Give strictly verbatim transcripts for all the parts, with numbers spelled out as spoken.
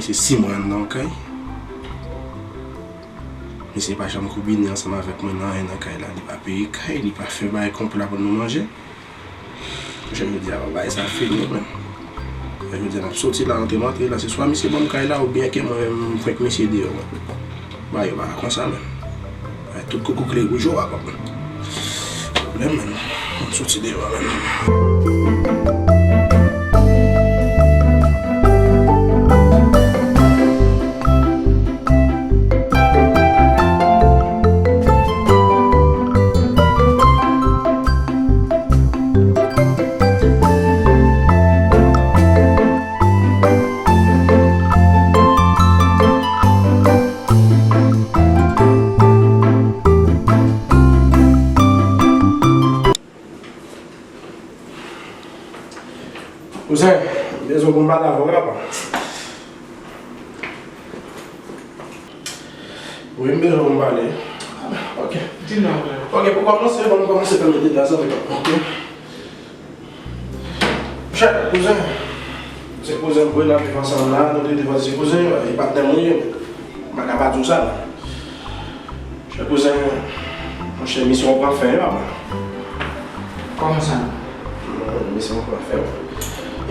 Se sis mwa anndan kay. Misye pa janm konbine ansanm avèk mwen nan anyen nan kay la. Li pa peye kay, li pa fè bagay konpla pou nou manje. Jodi a, bagay sa fini, men. Jodi a, n ap soti la, antre m antre la. Se swa misye ban m kay la, oubyen ke mwen menm m fwenk misye deyò, men. Bagay yo pa ka konsa, men. Ay, tout koukou kle wouj yo a, papa. Pwoblèm, men. Mwen soti deyò a, men. Kouzen, m bezwen pou m pale avè w, apa. Wi, m bezwen pou m pale. Ok. Di m non, frè. Ok, pou kòmanse, ban m kòmanse pale de dezòd, ok? Monchè, kouzen, se kouzen m vre n ap viv ansanm la, nou te te fè se kouzen, e patnè mwen ye. M pa ka pa di w sa, non. Monchè, kouzen, monchè, misyon an pran fen, wi, papa. Kòman sa? Non, misyon an pran fen, wi.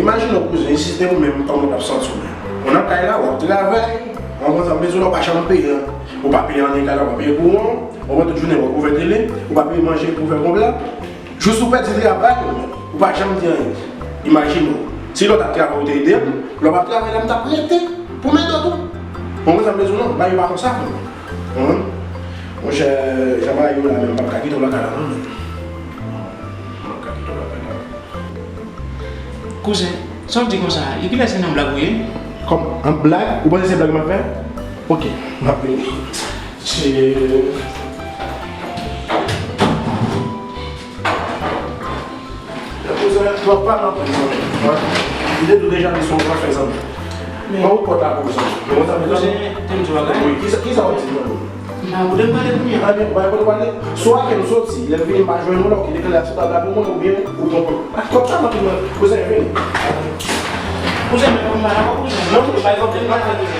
Imajine w, kouzen, si se te ou menm, kòman w t ap santi w menm? Ou nan kay la, w ap travay, w ap pran sa, bezwen la, ou pa janm peye, ou pa peye anyen kay la, ou pa peye kouran, ou pran tout jounen, w ap ouvè tele, ou pa peye manje pou fè konpla. Jis ou pèdi travay ou, ou pa janm di anyen. Imajine w, si lè w t ap travay ou te ede m, lè w p ap travay la m t ap rete pou m ede w tou. Konprann sa m vle di w non, bagay yo pa konsa, konprann? Monchè, jan bagay yo la menm, m p ap ka kite w lakay la non, menm. M p ap ka kite w lakay la. Kouzen, sa w di konsa, e kilès se nan blag ou ye? Kòman? An blag? Ou panse se blag m ap fè? Ok, m ap vini. Tchè. Kouzen, twòp pale anpil, zanmi. Li te di w deja li se yon zafè, zanmi. Ban ou pòt la pou ou, zanmi. Kouzen, te m di w bagay. Wi, kisa, kisa w di, zanmi? M pa kote m prale kounye a. Ebyen, ou pa kote w prale. Swa ke m soti, lè m vini m pa jwenn ou la, ou kite kle a sou tab la pou mwen, oubyen ou pran pòt. Twòp pale anpil, mwen. Kouzen, vini. Kouzen, men m pa dakò, kouzen. Non, non, pa dakò, kouzen.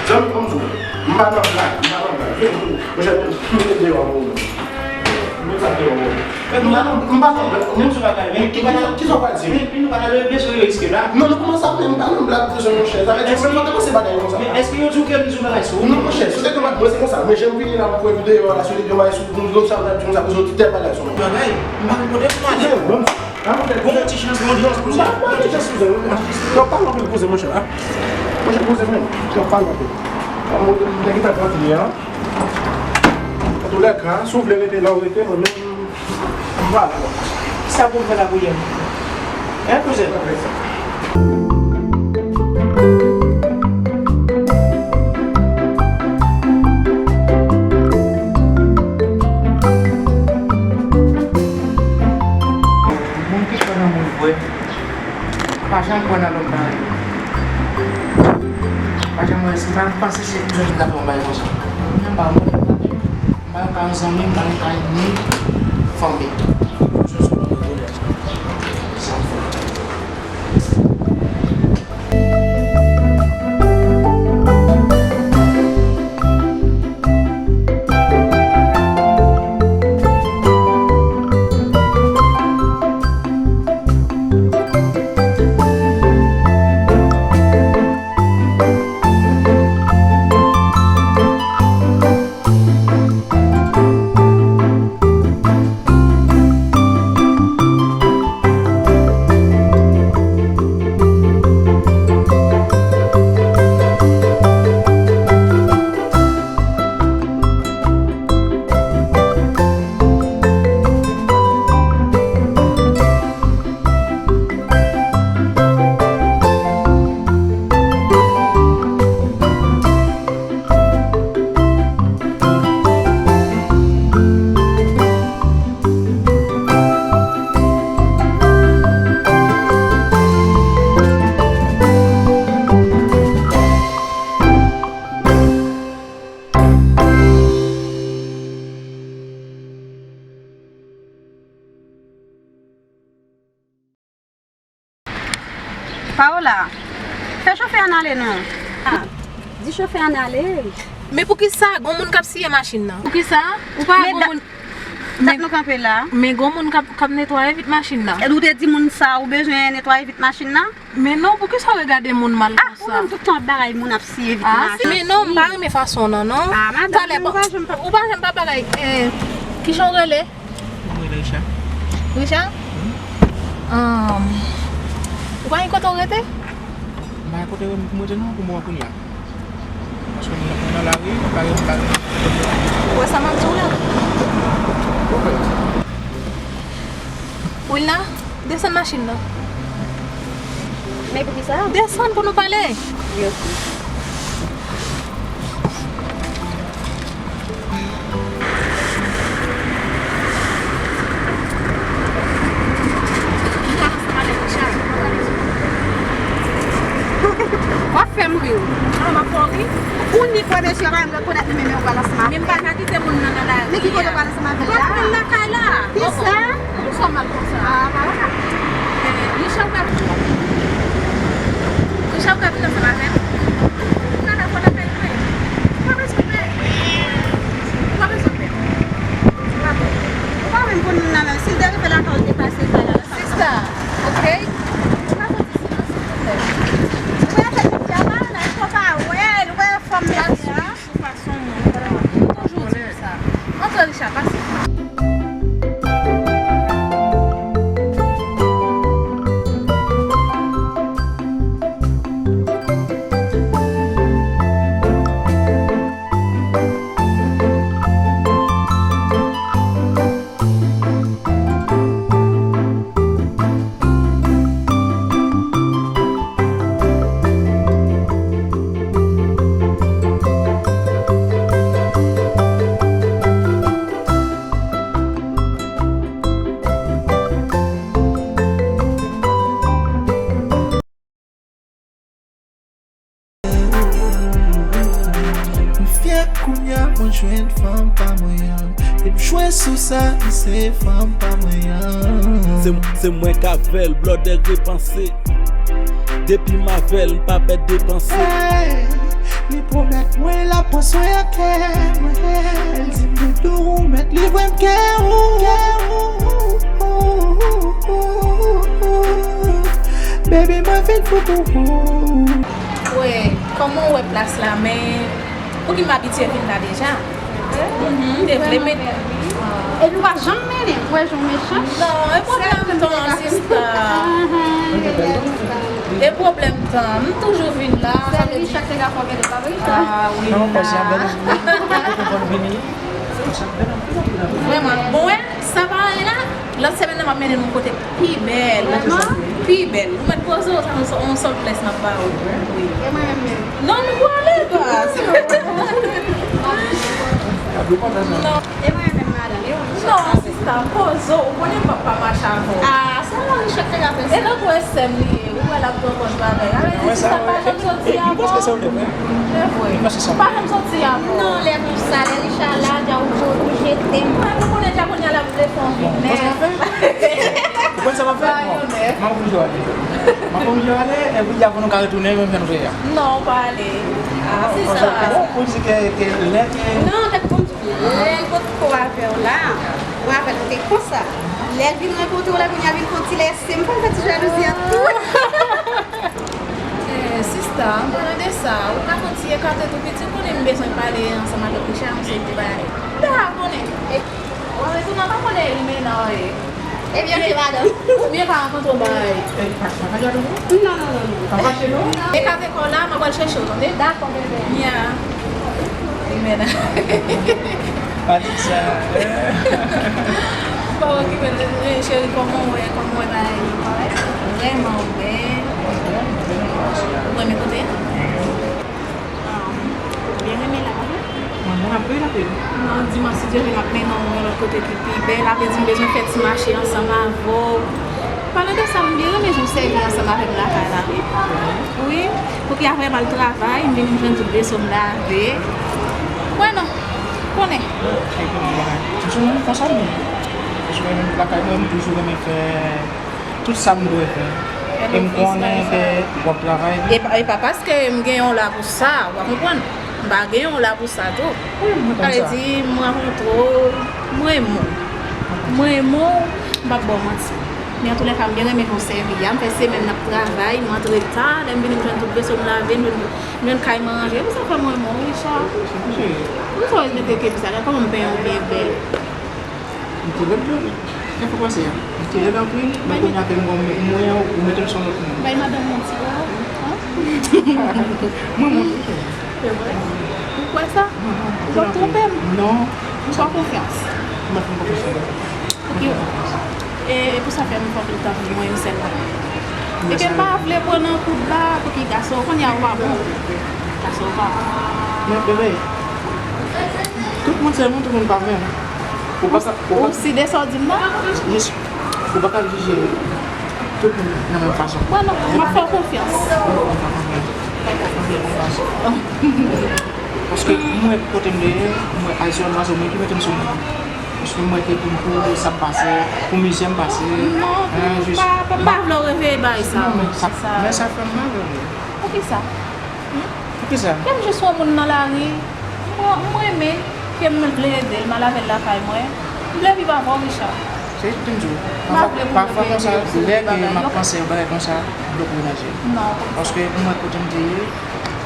Zanmi, ban m di w. M pa nan blag, m pa nan blag. Vini, vini. Monchè, m mete deyò pou ou. M mete sa deyò pou ou. Men m pa nan, m pa nan blag. Men m di w bagay, men ki bagay, kisa w pral di? Men, men nou pa nan regle sou yo riske la. Non, non, kòman sa, men m pa nan blag, kouzen, monchè. Sa vle di, mwen pa panse bagay konsa. Men èske yo di w ke m di w bagay sou ou? Non, monchè, si w te gen bagay, mwen se konsa. Men jan m vini la, m kwè m deyò la, si w te gen bagay sou, konsa, m t ap di konsa, kouzen, ou di tèl bagay sou mwen. Bagay, m pa gen kote pou m ale. Kouzen, ban m di. Bon, yon ti chans, bon, yon ti chans, bon, yon ti chans, kouzen. Twòp pale anpil, kouzen, monchè. Monchè, kouzen, men. Twòp pale anpil. Mwen, mwen, mwen, mwen, mwen, Antoulèka, si w vle rete la w rete, mwen menm, m pral. Sa pou m fè la pou yè? Hein, kouzen? Moun ki kwè nan moun vrè. Pa janm kwè nan lòt bagay. Pa janm wè, se pa, m panse se kouzen ki ta fè yon bagay konsa. Mwen menm, m pa yon, m pa yon zanmi, m pa yon ka ni fanmi. Kouzen se yon moun vrè. Sa m fè. Paola, fè chofè an ale non. Ah. Di chofè an ale. Men poukisa gon moun k ap siye machin nan? Poukisa? Ou pa wè gon moun. Dat nou kanpe la. Men gon moun k ap, k ap netwaye vit machin nan. E ou te di moun sa ou bezwen netwaye vit machin nan? Men non, poukisa w regade moun mal konsa? Ah, ou menm tout tan w ap bagay moun ap siye vit machin. Ah, men non, m pa renmen fason w nan, non. Ah, madanm, talè, ou pa janm pa, ou pa janm pa bagay, eh, kijan w rele? Mwen rele Richard. Richard? Wi. Ahn, ou pa gen kote w rete? M pa gen kote m rete non, pou mwen kounye a. Paske m nan, m nan lari, m pa gen, m pa gen. Ou wè sa m ap di w la? Wilna, desann machin nan. Men poukisa? Desann pou nou pale. Wi, ok. W ap fè m ri wi. An, m ap fè w ri. Ou ni kwè mesye pa menm rekonèt li menm, men w pral ansanm avè l. Men m pa ka kite moun nan nan lari a. Men ki kote w pral ansanm avè l la? Ou pa konn lakay la. Kisa? Poukisa w mal konsa? Ah, pa wè. Eh, Richard ka, Richard ka vin ansanm avè m. Ou ka dakò lakay mwen. Ou pa bezwen pè. Ou pa bezwen pè. Ou pa menm konn moun nan menm. Si l te rive lakay ou, l te pase kay la. Sista, ok? Ou pa soti silans, silvouplè. Ou wè fè piti a pa la, èske w pa wè l, ou wè fòm mesye a? Sou fason moun. M toujou di w sa. Antre, Richard, pase. M fyè kounya mwen jwenn fanm pa mwen an. E m jwe sou sa, m se fanm pa mwen an. Se, se mwen k avè l, blòdè repanse. Depi m avè l, m pa pèt depanse. Hey, li pwomèt mwen l ap pran swen ak kè mwen. Li di m doudou, ou mèt livre m kè ou. Baby, mwen fin fou pou ou. Wè, kòman w wè plas la, men pouki m abitye vin la deja? Mhm, m te vle met. Epi w pa janm mennen, w wè jan w mechan. Non, e pwoblèm tan, sista. E pwoblèm tan, m toujou vin la. Sèl Richard te ka fè w gade pa Richard. Ah, wi. Vrèman, bon, wè, sa pa anyen la. Lòt semèn nan, m ap mennen nou kote pi bèl. Vrèman? Pi bèl. Ou mèt poze w, sa yon sòt, yon sòt lès m ap ba ou. Wi. E mwen menm menm? Non, nou pwale, baz. Non. E mwen menm, madanm, e ou? Non, sista, poze w, ou konnen m p ap pa mache avè w. Ah, sèlman Richard te ka fè sa. E nan kwen sè m li ye, ou wè l ap pran pòz bagay. Sa vle di sista pa janm soti avan. Se vre. Ou pa janm soti avan. Non, lè konsa, lè Richard la, dja ou, ou jete m. Mwen, ou konnen dja kounye a l ap vle fè yon vin nèf. Ou konn sa m ap fè? Bon, m ap oblije ale. M ap oblije ale, epi di avan nou ka retounen, menm jan nou te ye a. Non, ou pa ale. Ah, se sa. Bon, ou di ke, ke lè ke. Non, tèt konn di lè l potko avè w la, ou avè l te konsa. Lè l vin rankontre w la, kounye a vin fè yon ti lèse m, fò m fè ti jalouzi an tou. Eh, sista, an palan de sa, ou ka fè yon ti ekate tou piti, ou konnen m bezwen pale ansanm avèk Richard, m se te bay. Da, konnen. Ou retounen pa konnen rimè nan ye. Ebyen, ok, madanm. Oubyen ka rankontre w bay. Eh, pa, pa, pa, non, non, non, non. Pa fache, non? E k avèk ou la, mwen pral chèche w, tande? Dakò, bebe. Ya. Rimè nan. Pa di sa. Pa okipe l, eh, cheri, kòman w wè, kòman w wè bagay yo, kòrèk? Vrèman, w bèl. Ou renmen kote? Ah, ou byen renmen la, pa vre? Mwen, mwen ap byen ap. Non, dimanch, si Dye vle, m ap mennen w yon lòt kote ki pi bèl. Apre di m bezwen fè ti mache ansanm avè w. Palan de sa, m byen renmen jan w sèvi ansanm avè m lakay la, wi. Wi, pou ki apre m al travay, m vin m jwenn tout veso m lave. Mwen non, konnen. Toujou konsa, mwen. Paske mwen menm lakay mwen, m toujou renmen fè tout sa m dwe fè. E m konnen ke w ap travay. E pa, e pa paske m gen yon la pou sa, w pa konprann? M pa gen yon la pou sa tou. Wi, mwen konn sa. Sa vle di, m rankontre w, m renmen w. M renmen w, m p ap ba w manti. Men antoulèka, m byen renmen jan w sèvi a. M fè semèn n ap travay, m antre ta, lè m vini, m jwenn tout veso m lave, m jwenn, m jwenn kay mwen ranje. E pou sa fè m renmen w, Richard. Richard. Poukisa w mete ke pou sa? Gad kòman m penyen w byen bèl. M te lèd, wi. Kè fò pase a. M te lèd anpil, men kounye a ke m wè w mwen, ou mete m sou yon lòt moun. Bay madanm manti, oh, hein? Mwen, mwen, Se vre? Ou kwè sa? Ou p ap twonpe m? Non. Ou fè konfyans? Mwen fè konfyans. Ok. E, e pou sa fè m fòk li tankou mwen, m sèl la. Epi m pa vle pran nan kout la, pou ki gason, kounye a ou pa bon. Gason ou pa bon. Men, bebe, tout moun sèlman, tout moun pa menm. Ou pa ka, ou pa Ou si de sa w di m nan? Yes. Ou pa ka jije tout moun nan menm fason. Mwen non, m ap fè w konfyans. Paske mwen kote m te ye, mwen Ayisyen, mwen se mwen ki mete m sou moun. Paske mwen te pou, pou sa pase, pou mizè m pase. Non, pa, pa, pa vle w reveye bagay sa. Non, men sa, men sa fè m mal, wi. Poukisa? Poukisa? Kèm jis wè moun nan lari, m, m renmen, ke m vle ede l, m al avè l lakay mwen. M vle viv avè w, Richard. Se jan m di w. M pa vle pou pafwa konsa, lè ke m ap panse yon bagay konsa, m bloke w nan je m. Non, poukisa? Paske m wè kote m te ye,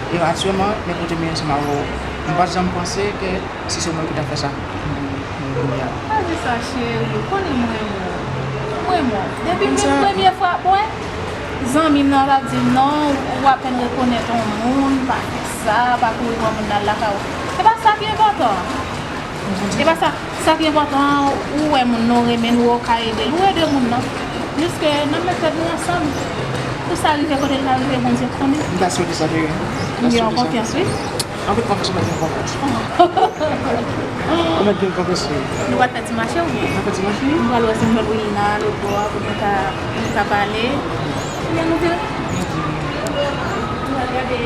e aktyèlman, men kote m ye ansanm avè w. M pa t janm panse ke si se mwen ki t ap fè sa. Pa di sa, cheri, ou konnen m renmen w. M renmen w. Depi m vin premye fwa, bon, zanmi m nan t ap di m, non, ou apèn rekonèt yon moun, pa fè sa, pa kouri pran moun nan lakay ou. E pa sa ki enpòtan. E pa sa, sa ki enpòtan, ou wè moun nan, ou renmen l, ou wè w ka ede l, ou ede moun nan. Jiske n ap met tèt nou ansanm. Pou sa rive kote l ka rive, Bondye konnen. M ta swete sa, cheri. M gen yon konfyans, wi. Anpil konfyans, ou mèt gen konfyans. Ou mèt gen konfyans, wi. Nou pral fè ti mache, oubyen? Nou fè ti mache? Nou pral wè si nou jwenn Wilna lòt bò a, pou nou ka, pou nou ka pale. Oubyen nou vire? Nou pral gade.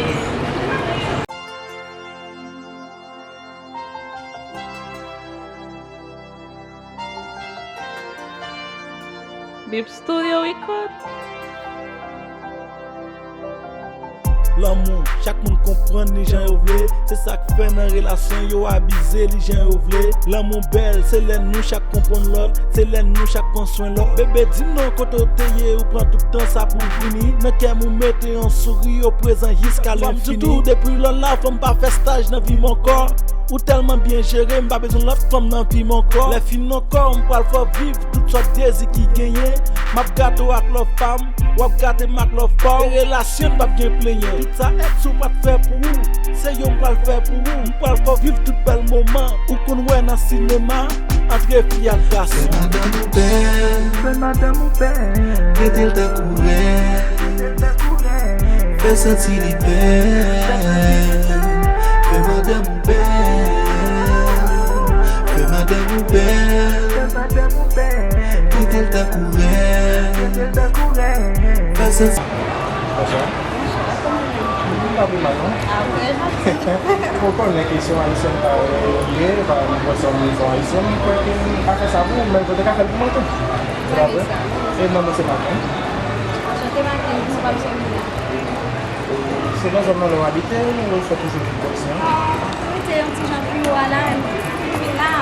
Bip Studio Record. Lanmou, chak moun konprann li jan yo vle. Se sa k fè nan relasyon yo abize li jan yo vle. Lanmou bèl, se lè nou chak konprann lòt, se lè nou chak pran swen lòt. Bebe, di m non, kote w te ye, ou pran tout tan sa pou w vini. Nan kè m ou mete yon souri, ou prezan jiska lenfini. Fò m di tou, depi lò la, fò m pa fè staj nan vi m ankò. Ou tèlman byen jere, m pa bezwen lòt fanm nan vi m ankò. Lè fini ankò, m pral fè w viv tout sòt dezi ki genyen. M ap gate w ak love pa m, w ap gate m ak love pa w. E relasyon n p ap gen plenyen. Tout sa èks ou pa t fè pou ou, se yo m pral fè pou ou. M pral fè w viv tout bèl moman ou konn wè nan sinema. Antre fi ak gason. Fè madanm ou bèl. Fè madanm ou bèl. Trete l tankou rèn. Trete l tankou rèn. Fè santi li bèl. Fè madanm ou bèl. Fè madanm ou bèl. Fè madanm ou bèl. Trete l tankou rèn. Trete l tankou rèn. Fè santi Bonswa. Bonswa, kòman w ye? M pa pi mal, non. Ah, ou trè janti. Ou konnen ke se yon Ayisyèn pa, ou ye, pa, m wè sa, m wè sa, Ayisyèn, m kwè ke m ka fè sa pou ou, men ou te ka fè l pou mwen tou. Se pa vre? E non, mwen se Macken. Anchante, Macken, kòman w ap sòti la? Se nan zòn nan w abite, ou sòti sou Vilpòsyan? Ah, m rete yon ti jan pi wo a la, men m vin la.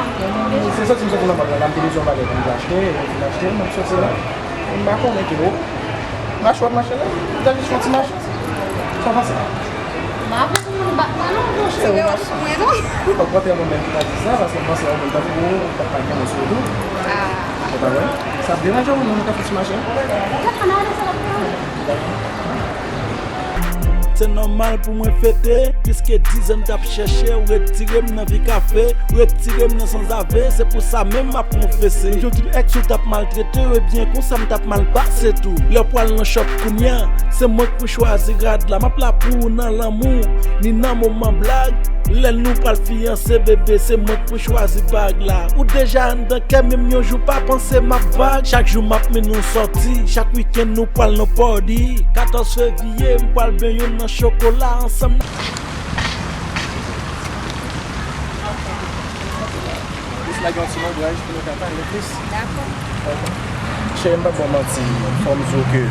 Se sòti m sòti nan mòn nan la, m te bezwen yon bagay pou m te achte, m fin achte l, m ap sòti la. M pa konnen tou. Mache w ap mache la, m ta jis fè yon ti mache. Sa pase? M pa vle pou moun bat mwen non, monchè, ou pa sou mwen non. Fòk pote yon moun menm ki ta di sa, paske m panse yon moun tankou ou, ou t ap pa gen mwen sou ou tou. Ah. Se pa vre? Sa ap deranje w non, nou ka fè ti mache? Ou ka fè nan ale sa l ap fè. Se nòmal pou mwen fete, piske dizan m t ap chèche, ou retire m nan vi kafe, ou retire m nan sanzave, se pou sa menm m ap konfese. Jodi m èks ou t ap maltrete w, ebyen konsa m t ap mal pase tou. Lè w pral nan chòp kounye a, se mwen k pou chwazi rad la. M ap la pou ou nan lanmou, ni nan moman blag. Lè nou pral fiyanse, bebe, se mwen k pou chwazi bag la. Ou deja anndan kè, menm yon jou pa panse m ap vag. Chak jou m ap mennen w sòti, chak wikenn nou pral nan party. Katòz fevriye, m pral benyen w nan chokola ansanm. Jis lage yon ti lonbraj pou nou ka pale plis. Dakò. Cheri, m p ap ba w manti, fò m di w ke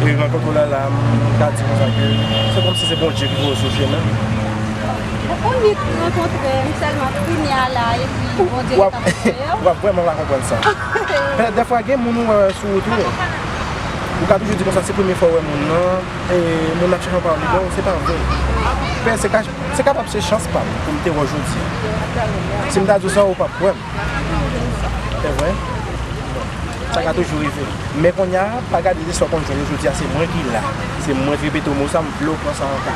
Mwen rankontre w la la, m ka di konsa ke se kòmsi se Bondye ki voye w sou chemen m. Ou ni rankontre m sèlman kounye a la, epi Bondye ki t ap voye w. W ap vrèman pa konprann sa. Pètèt dèfwa gen moun ou wè sou wout ou, ou ka toujou di konsa se premye fwa w wè moun nan, e moun nan ap chache yon pawòl li ba w, se pa vre. Pè, se ka, se kapab se chans pa m pou m te wè w jodi a. Si m ta di w sa, ou p ap kwè m. Se vre? Sa ka toujou rive. Men kounye a, pa gade de sa w konn jwenn yo jodi a, se mwen ki la. Se mwen ki repete w mo sa, m vle w pran sa an ka.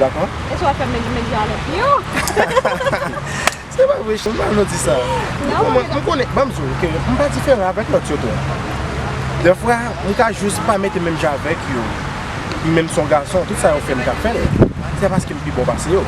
Dakò? E si w ap fè m medjamedja avèk yo? Se pa vre, Chou, m pa vle w di sa. M konnen, m konnen, ban m di w ke m pa diferan avèk lòt yo tou. Dèfwa, m ka jis pa mete menm jan avèk yo. Menm si yon gason, tout sa yo fè, m ka fè l. Se paske m pi bon pase yo.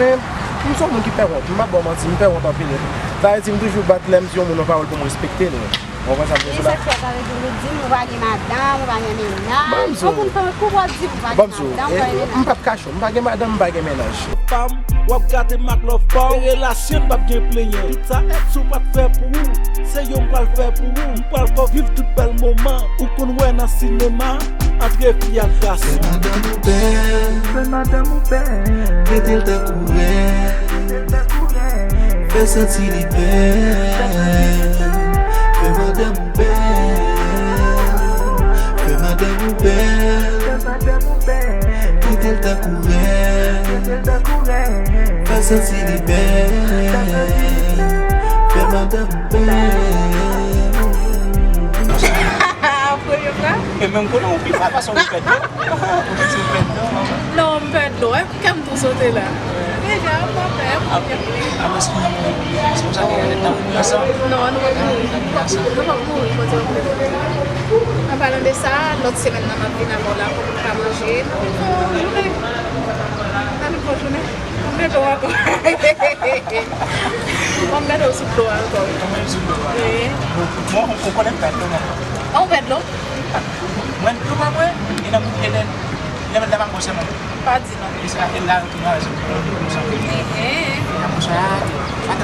Men, m se yon moun ki pè wont. M p ap ba w manti, m pè wont anpil. Sa vle di, m toujou bat lè m di yon moun yon pawòl pou m respekte l. Ou konprann sa m vle di w la? Sa k fè, sa vle di, ou di m ou pa gen madanm, ou pa gen mennaj. Ban m di w. Ou konn tankou w ap di m ou pa gen madanm, ou pa gen mennaj. Ban m di w, e, m, m p ap kache w, m pa gen madanm, m pa gen mennaj. Fam, w ap gate m ak love pa w, e relasyon n p ap gen plenyen. Tout sa èks ou pa t fè pou ou, se yo m pral fè pou ou. M pral fè w viv tout bèl moman ou konn wè nan sinema. Antre fi ak gason. Fè madanm ou bèl. Fè madanm ou bèl. Trete l tankou rèn. Trete l tankou rèn. Fè l santi li bèl. Fè madanm ou bèl. Fè madanm ou bèl. Fè madanm ou bèl. Trete l tankou rèn. Trete l tankou rèn. Fè l santi li bèl. Fè madanm ou bèl. Premye fwa? E menm konnen ou pi mal pase ou pèd dlo. Ou di ou pèd dlo, manman. Non, m pèd dlo, wi. Kè m tou sote la. Deja, m pa pè, m pa pè. Apre, si nou sa gen lè n ap mouri ansanm. Non, nou p ap mouri. Nou p ap mouri, kote w mouri. An palan de sa, lòt semèn nan, m ap vin avè w la pou nou ka manje. Nou fè yon jounen. N ap fè yon jounen. M pèd dlo ankò. Bon, m pèd dlo sou dlo ankò. Ou menm sou dlo a. Wi. Bon, ou konnen m pèd dlo, manman. An, ou pèd dlo? Mwen, dlo pa mwen, e nan, e nan, e nan, e nan, pa di non. E sa, e la, nou wè, se pou nou sa. Enhen. E la, konsa,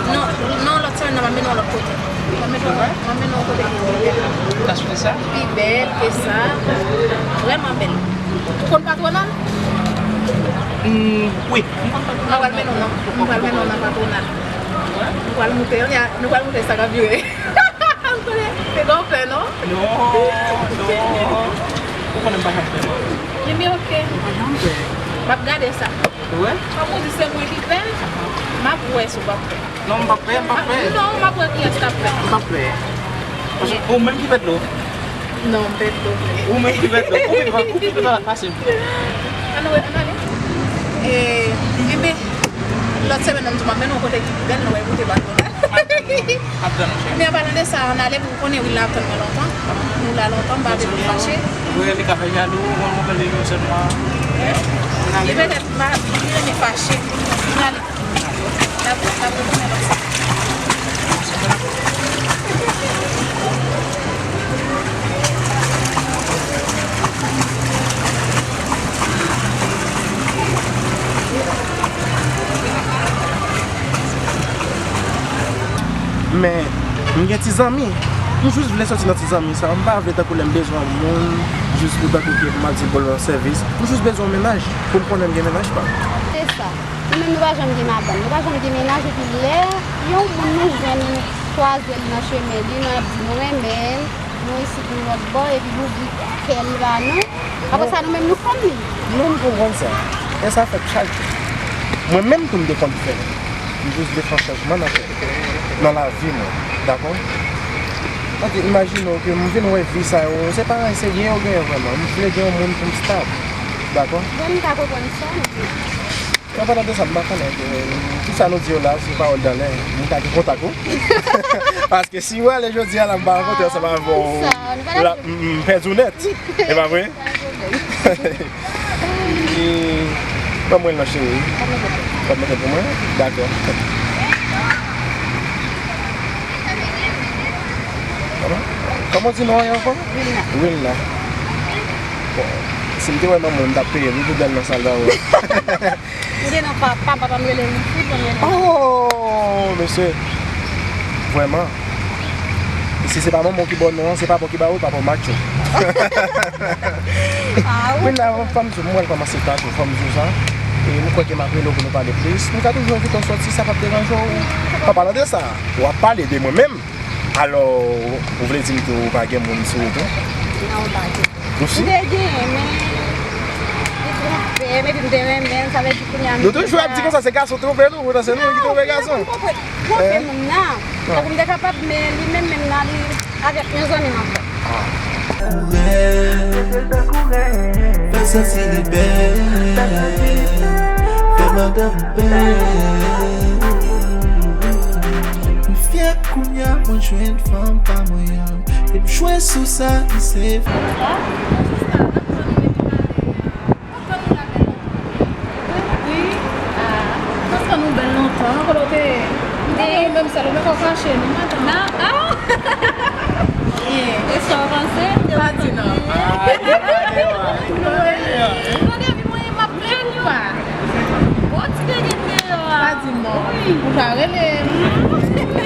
non, non, lòt semèn nan, m ap mennen w lòt kote. M ap mennen w, m ap mennen w kote ki pi bèl. Pi bèl ke sa. Vrèman bèl. Ou konn Patwonal? Mm, wi. M pral mennen w nan, m pral mennen w nan Patwonal. Nou pral moute, nou pral moute sa k ap vire. M konnen, se gon fè, non? Non, non. Ou konnen m pa janm fè, non. Ebyen, oke. M pa janm fè. M ap gade sa. Ou wè? Kòm ou di se mwen ki fè l, m ap wè si w p ap fè. Non, m p ap fè, m p ap fè. Non, m ap wè kiyès k ap fè. M p ap fè. Paske ou menm ki pèd dlo. Non, m pèd dlo vre. Ou menm ki pèd dlo. Ou pi mal, ou pi mal pase m. Ann wè, ann ale. E, enben, lòt semèn nan m di w m ap mennen w kote ki pi bèl, nou wè kote Patwonal. M ap tann ou, m ap tann ou, cheri. Ebyen, an palan de sa, ann ale, pou w konnen Will la ap tann mwen lontan. Nou la lontan, m pa vle pou l fache. Wi, li ka fè jalou, ou konn konprann li sèlman. Ann ale. Li petèt, m pa, li renmen fache. Ann ale. Men, m gen ti zanmi. M jis vle sòti nan ti zanmi sa. M pa vle tankou lè m bezwen yon moun, jis pou tankou ke pou m al di bòlò sèvis. M jis bezwen yon mennaj pou m konnen m gen mennaj pa m. Se sa. Nou menm, nou pa janm gen madanm, nou pa janm gen mennaj, epi lè yon moun nou jwenn, nou kwaze l nan chemen li, nou ap di nou renmen l, nou isit, nou lòt bò, epi nou di kè l pa nou. Apre sa, nou menm, nou fanm li. Non, m konprann sa. E sa fèt chak jou. Mwen menm tou, m te konn fè l. M jis vle fè yon chanjman nan kè m, nan lavi mwen. Dakò? Paske imajine w ke m vin wè vi sa yo, se pa yon serye yo genyen vrèman. M vle gen yon moun pou m stab. Dakò? Bon, m ka konprann sa w di. An palan de sa, m pa konnen, euh, tout sa nou di yo la, se pawòl dan lè. M ka gen kontak ou. Paske si w ale jodi a la, m pa rankontre ansanm avè w, la, m, m pèdi w nèt. E pa vre? E, ban mwen l non, cheri. W ap mete pou mwen? Dakò. Kòman? Kòman w di non an ankò? Wilna. Wilna. Bon, si m te wè manman w, m t ap peye l wi pou bèl nan sal la, wi. Ou te nan pa, pa, papa m rele m, wi, premye non. Oh, mesye. Vrèman. E Si se pa manman w ki ba w non an, se papa w ki ba ou l, papa w macho. Wi, la, fò m di w, m wè l kòmanse tatou, fò m di w sa. E m kwè ke m ap rele w pou nou pale plis. M ka toujou envite w sòti, sa p ap deranje w. Pa palan de sa, w ap pale de mwen menm. Alò, ou vle di m ke ou pa gen moun sou ou tou? Non, m pa gen. Ou si? M te gen, men li twonpe m, epi m te renmen l, sa vle di kounye a m... Nou toujou ap di konsa, se gason twonpe nou, poutan se nou ki twonpe gason. Twonpe moun nan. Tankou m te kapab, men li menm, menm nan, li avèk yon zanmi m ankò. Kourè, fè l santi li bèl, fè madanm bèl. M fyè kounye a mwen jwenn fanm pa mwen an. E m jwe sou sa, m se. Wi. Ah. Paske nou bèl lontan, kote w te ye? M te ye menm sèl, ou menm w kache nou, madanm. Non, ah. E sa w panse? Pa di non. Mwen depi mwen m ap plenn yo. Bon ti grenn deyò a. Pa di non. Wi. Ou pa rele m.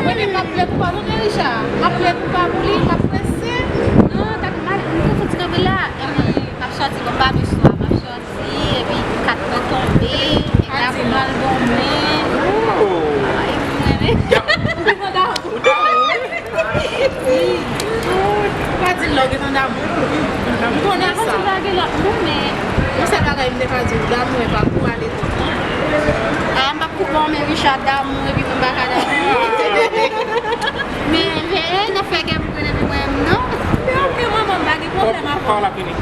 Mwen menm m ap plenn pou pa tande Richard. M ap plenn pou pa pou li, m ap prese. Non, tak mal, m te fouti kanpe la. Epi m ap sòti, bon, m pa dwe swa, m ap sòti, epi kat mwen tonbe, epi ap pral dòmi. Ay, mwen. Ou pa di l lè w gentan damou. M konnen sa. Yon sèl bagay m te ka di w, damou e pa pou ale tout non. Ah, m p ap koupe w, men Richard damou, epi mwen m pa ka damou. Men veye nan fè kè m pran epi mwen menm non. Men ok, manman, m pa gen pwoblèm avè w.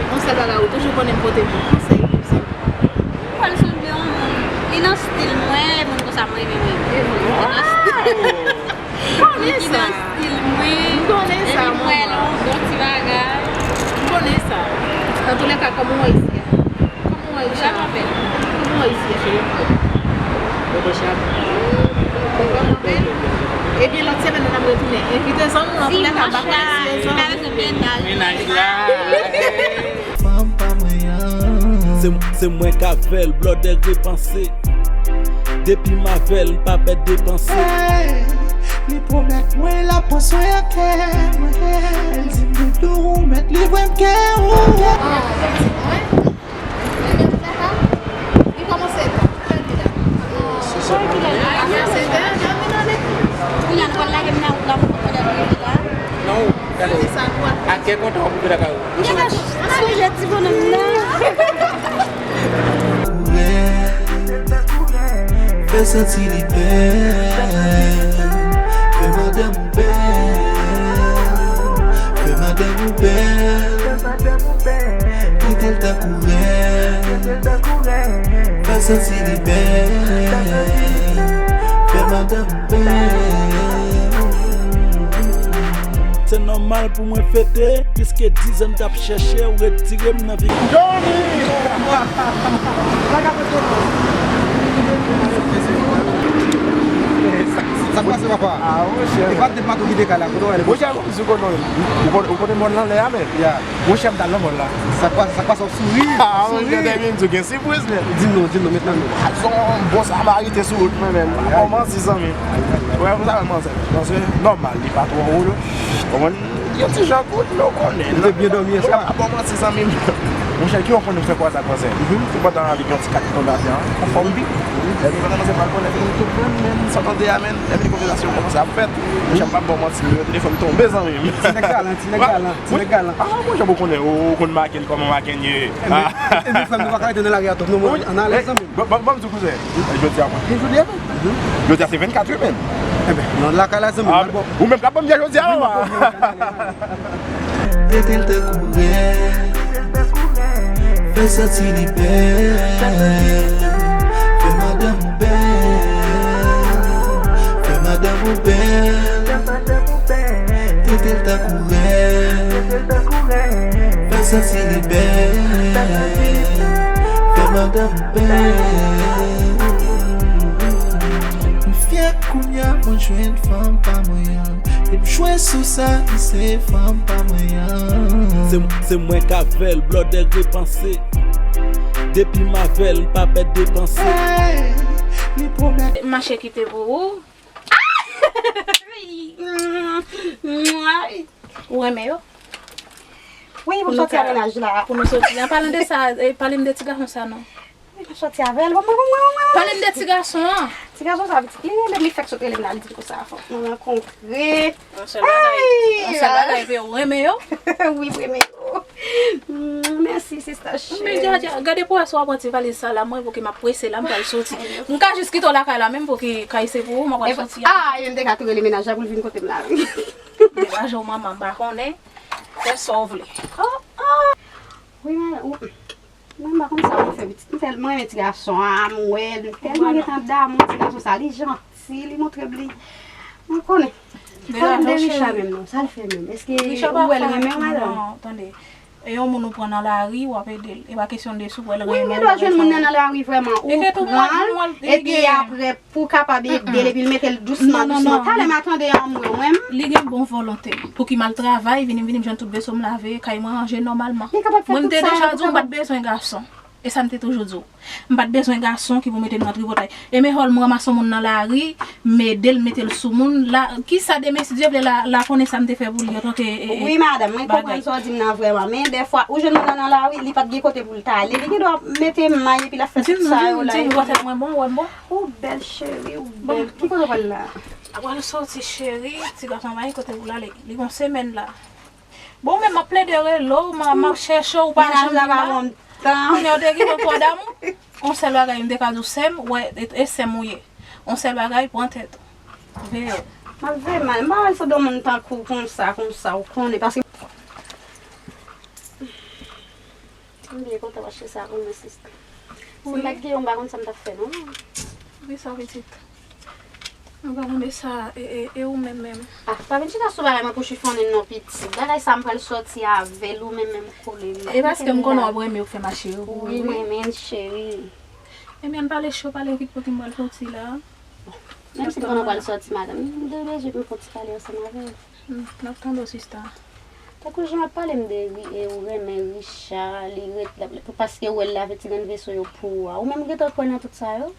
Yon sèl bagay, ou toujou konnen m pote bon konsèy pou sa. Ou pral sonje yon moun. Li nan stil mwen, e moun konsa mwen renmen mwen. Li nan stil. Li nan stil mwen. M konnen sa, manman. Epi mwen, yon bon ti bagay. M konnen sa. Antoulèka, kòman w ye isi a? Kòman w ye isi a? Kòman w ye isi a, cheri? Mwen bon chak. Ebyen, lòt semèn, nou ap retounen. Envite zanmi w, antoulèka, m pa konnen si yo zanmi w. Mennaj la. Fanm pa mwen an. Se, se mwen k avè l, blòdè repanse. Depi m avè l, m pa pèd depanse. Hey, li pwomèt mwen l ap pran swen ak kè mwen. L di m doudou ou mèt livre m kè ou. Li kòmanse. Kounye a nou pral lage m nan wout la pou nou pran lè nou rive la. Non, gade. A kè kontan w ap rive lakay ou. Ou chita sonje ti bonòm nan. Fè santi li bèl. Fè madanm ou bèl. Fè madanm ou bèl. Kite l tankou rèl. Fè l santi li bèl. Fè madanm bèl. Se nòmal pou mwen fete, piske dizan m t ap chèche w, retire m nan vi. Johnny! Sa k pase, papa? Ah, monchè. E pa t de patou ki te kay la, kote w ale? Monchè, m sou kote w. Ou konnen, ou konnen mòn lan lè a, men. Ya. Monchè, m t al nan mòn la. Sa k pase, sa k pase, w souri? Ah, monchè, te vin di w gen sipriz, men. Di m non, di m non, met nan men. Sa yon bon Samariten sou wout mwen, men. Kòman si zanmi? Wè, pou sa, manzè. Paske nòmal, li pa twò wo. Konprann? Yon ti jan kout, men w konnen. Ou te byen dòmi yè swa? Mwen pa bon manti, zanmi m. Monchè, ki w konnen m fè kwaze ak manzè? Se pandan avèk yon ti kat ki tonbe atè a, anfòm pi. Epi pandan manzè pral konnen, epi nou tou pran menm san tande a, men. Epi konvèsasyon kòmanse ap fèt. Monchè, m p ap ba w manti, nimewo telefòn tonbe, zanmi m. Ti nèg galan, ti nèg galan, ti nèg galan. Ah, monchè, ou konnen, ou konn Maken, kòman Maken ye. Epi frè m, nou pa ka rete nan lari a twòp non, ann ale, zanmi m. Bon, bon, bon, m di w kouzen, jodi a mwen. Jodi a? Jodi a se vennkat, wi, men. Enben, nan lakay la, zanmi m, al bon. Ou menm k ap ban m byen jodi a, papa. Trete l tankou rèl. Fè l santi li bèl. Fè madanm ou bèl. Fè madanm ou bèl. Trete l tankou rèl. Fè l santi li bèl. Fè madanm ou bèl. M fyè kounye a mwen jwenn fanm pa mwen an. E m jwe sou sa, m se fanm pa mwen an. Se, se mwen k avè l, blòdè repanse. Depi m avè l, m pa pèd depanse. Hey, li pwomèt. Mache kite pou ou. Ou renmen yo? Wi, pou sòti a mennaj la. Pou nou sòti. An palan de sa, eh, pale m de ti gason sa non. Wi, pou sòti avè l. Bon, bon, bon, bon, bon. Pale m de ti gason an. Ti gason sa pitit. Li rele m, li fèk sot rele m la, li di m konsa fòk nou rankontre. Yon sèl bagay, yon sèl bagay, vre ou renmen yo? Wi, m renmen yo. Mm, mèsi, sista cheri. Gade pou wè si w ap pran ti valiz sa la, mwen pou ki m ap prese la, m pral soti. M ka jis kite w lakay la menm pou ki kay se pou ou, mwen pral soti a. Ah, e m te ka tou rele mennaj la pou l vin kote m la, wi. Degaje w manman, m pa konnen. Fè sa w vle. Oh, oh. Wi, men, ou, mwen, m pa konn sa pou fè pitit. M tèlman renmen ti gason an, m wè l, m tèlman gentan damou ti gason sa, li janti, li montre m li. Mwen konnen. Pale m de Richard menm non, sa l fè menm? Èske ou wè l renmen w, madanm? Non, tande. E yon moun ou pran nan lari, w ap ede l. E pa kesyon de si w wè l renmen w. Wi, m gen dwa jwenn moun nan nan lari vrèman. Ou pran l, epi apre, pou w kapab ede l, epi l mete l dousman, dousman. Talè m a tande anmwe w menm. Li gen bon volonte. Pou ki m al travay, vini, vini, m jwenn tout veso m lave, kay mwen ranje nòmalman. Mwen, m te deja di w, m pa t bezwen gason. E sa m te toujou di w. M pa t bezwen gason ki pou mete m nan tripotay. E men hòl m ranmase yon moun nan lari, m ede l, mete l sou moun. La, kisa demen, si Dye vle, la, la konnen sa m te fè pou li antanke, e, e, wi, madanm, mwen konprann sa w di m nan vrèman. Men dèfwa, ou jwenn moun nan nan lari, li pa t gen kote pou l t ale. Li gen dwa mete may epi l ap fè tout sa yo la. Di m, di m, di m, wè mwen bon, wè m bon. Ou bèl cheri, ou bèl. Ki kote w pral la? Apre l soti cheri, ti gason pa gen kote pou l ale. Li gon semèn la. Bon, men m ap plede rele w, m a, m ap chèche w, ou pa janm vin la. Kounye a w te gen yon twa damou. Yon sèl bagay m te ka di w, sè m, wè, e, e sè m ou ye. Yon sèl bagay, pran tèt ou. Veye w. M ap veye mal. M pa wè l sot yon moun tankou w konsa, konsa, ou konnen, paske m byen kontan w achte sa pou mwen, sista. Si m pa t gen yo, m pa konn sa m t ap fè, non. Wi, sa pitit. Mwen pa konn de sa, e, e, e ou menm menm? Ah, pa vin chita sou bagay mwen pou chifonnen non, pitit. Bagay sa m pral sòti avè l, ou menm menm kole m. E paske m konnen w ap renmen yo k fè m achte yo pou ou, wi, wi. M renmen l, cheri. Ebyen, ann pale cho, pale vit pou ki m pral sòti la. Menm si m konnen w pral sòti, madanm, m te bezwen pou m fè yon ti pale ansanm avè w. Hmm, n ap tande w, sista. Tankou jan w ap pale m de Ri-, e ou renmen Richard, li ret la, pou, paske w wè l lave ti grenn veso yo pou ou a. Ou menm ou gentan kwè nan tout sa yo?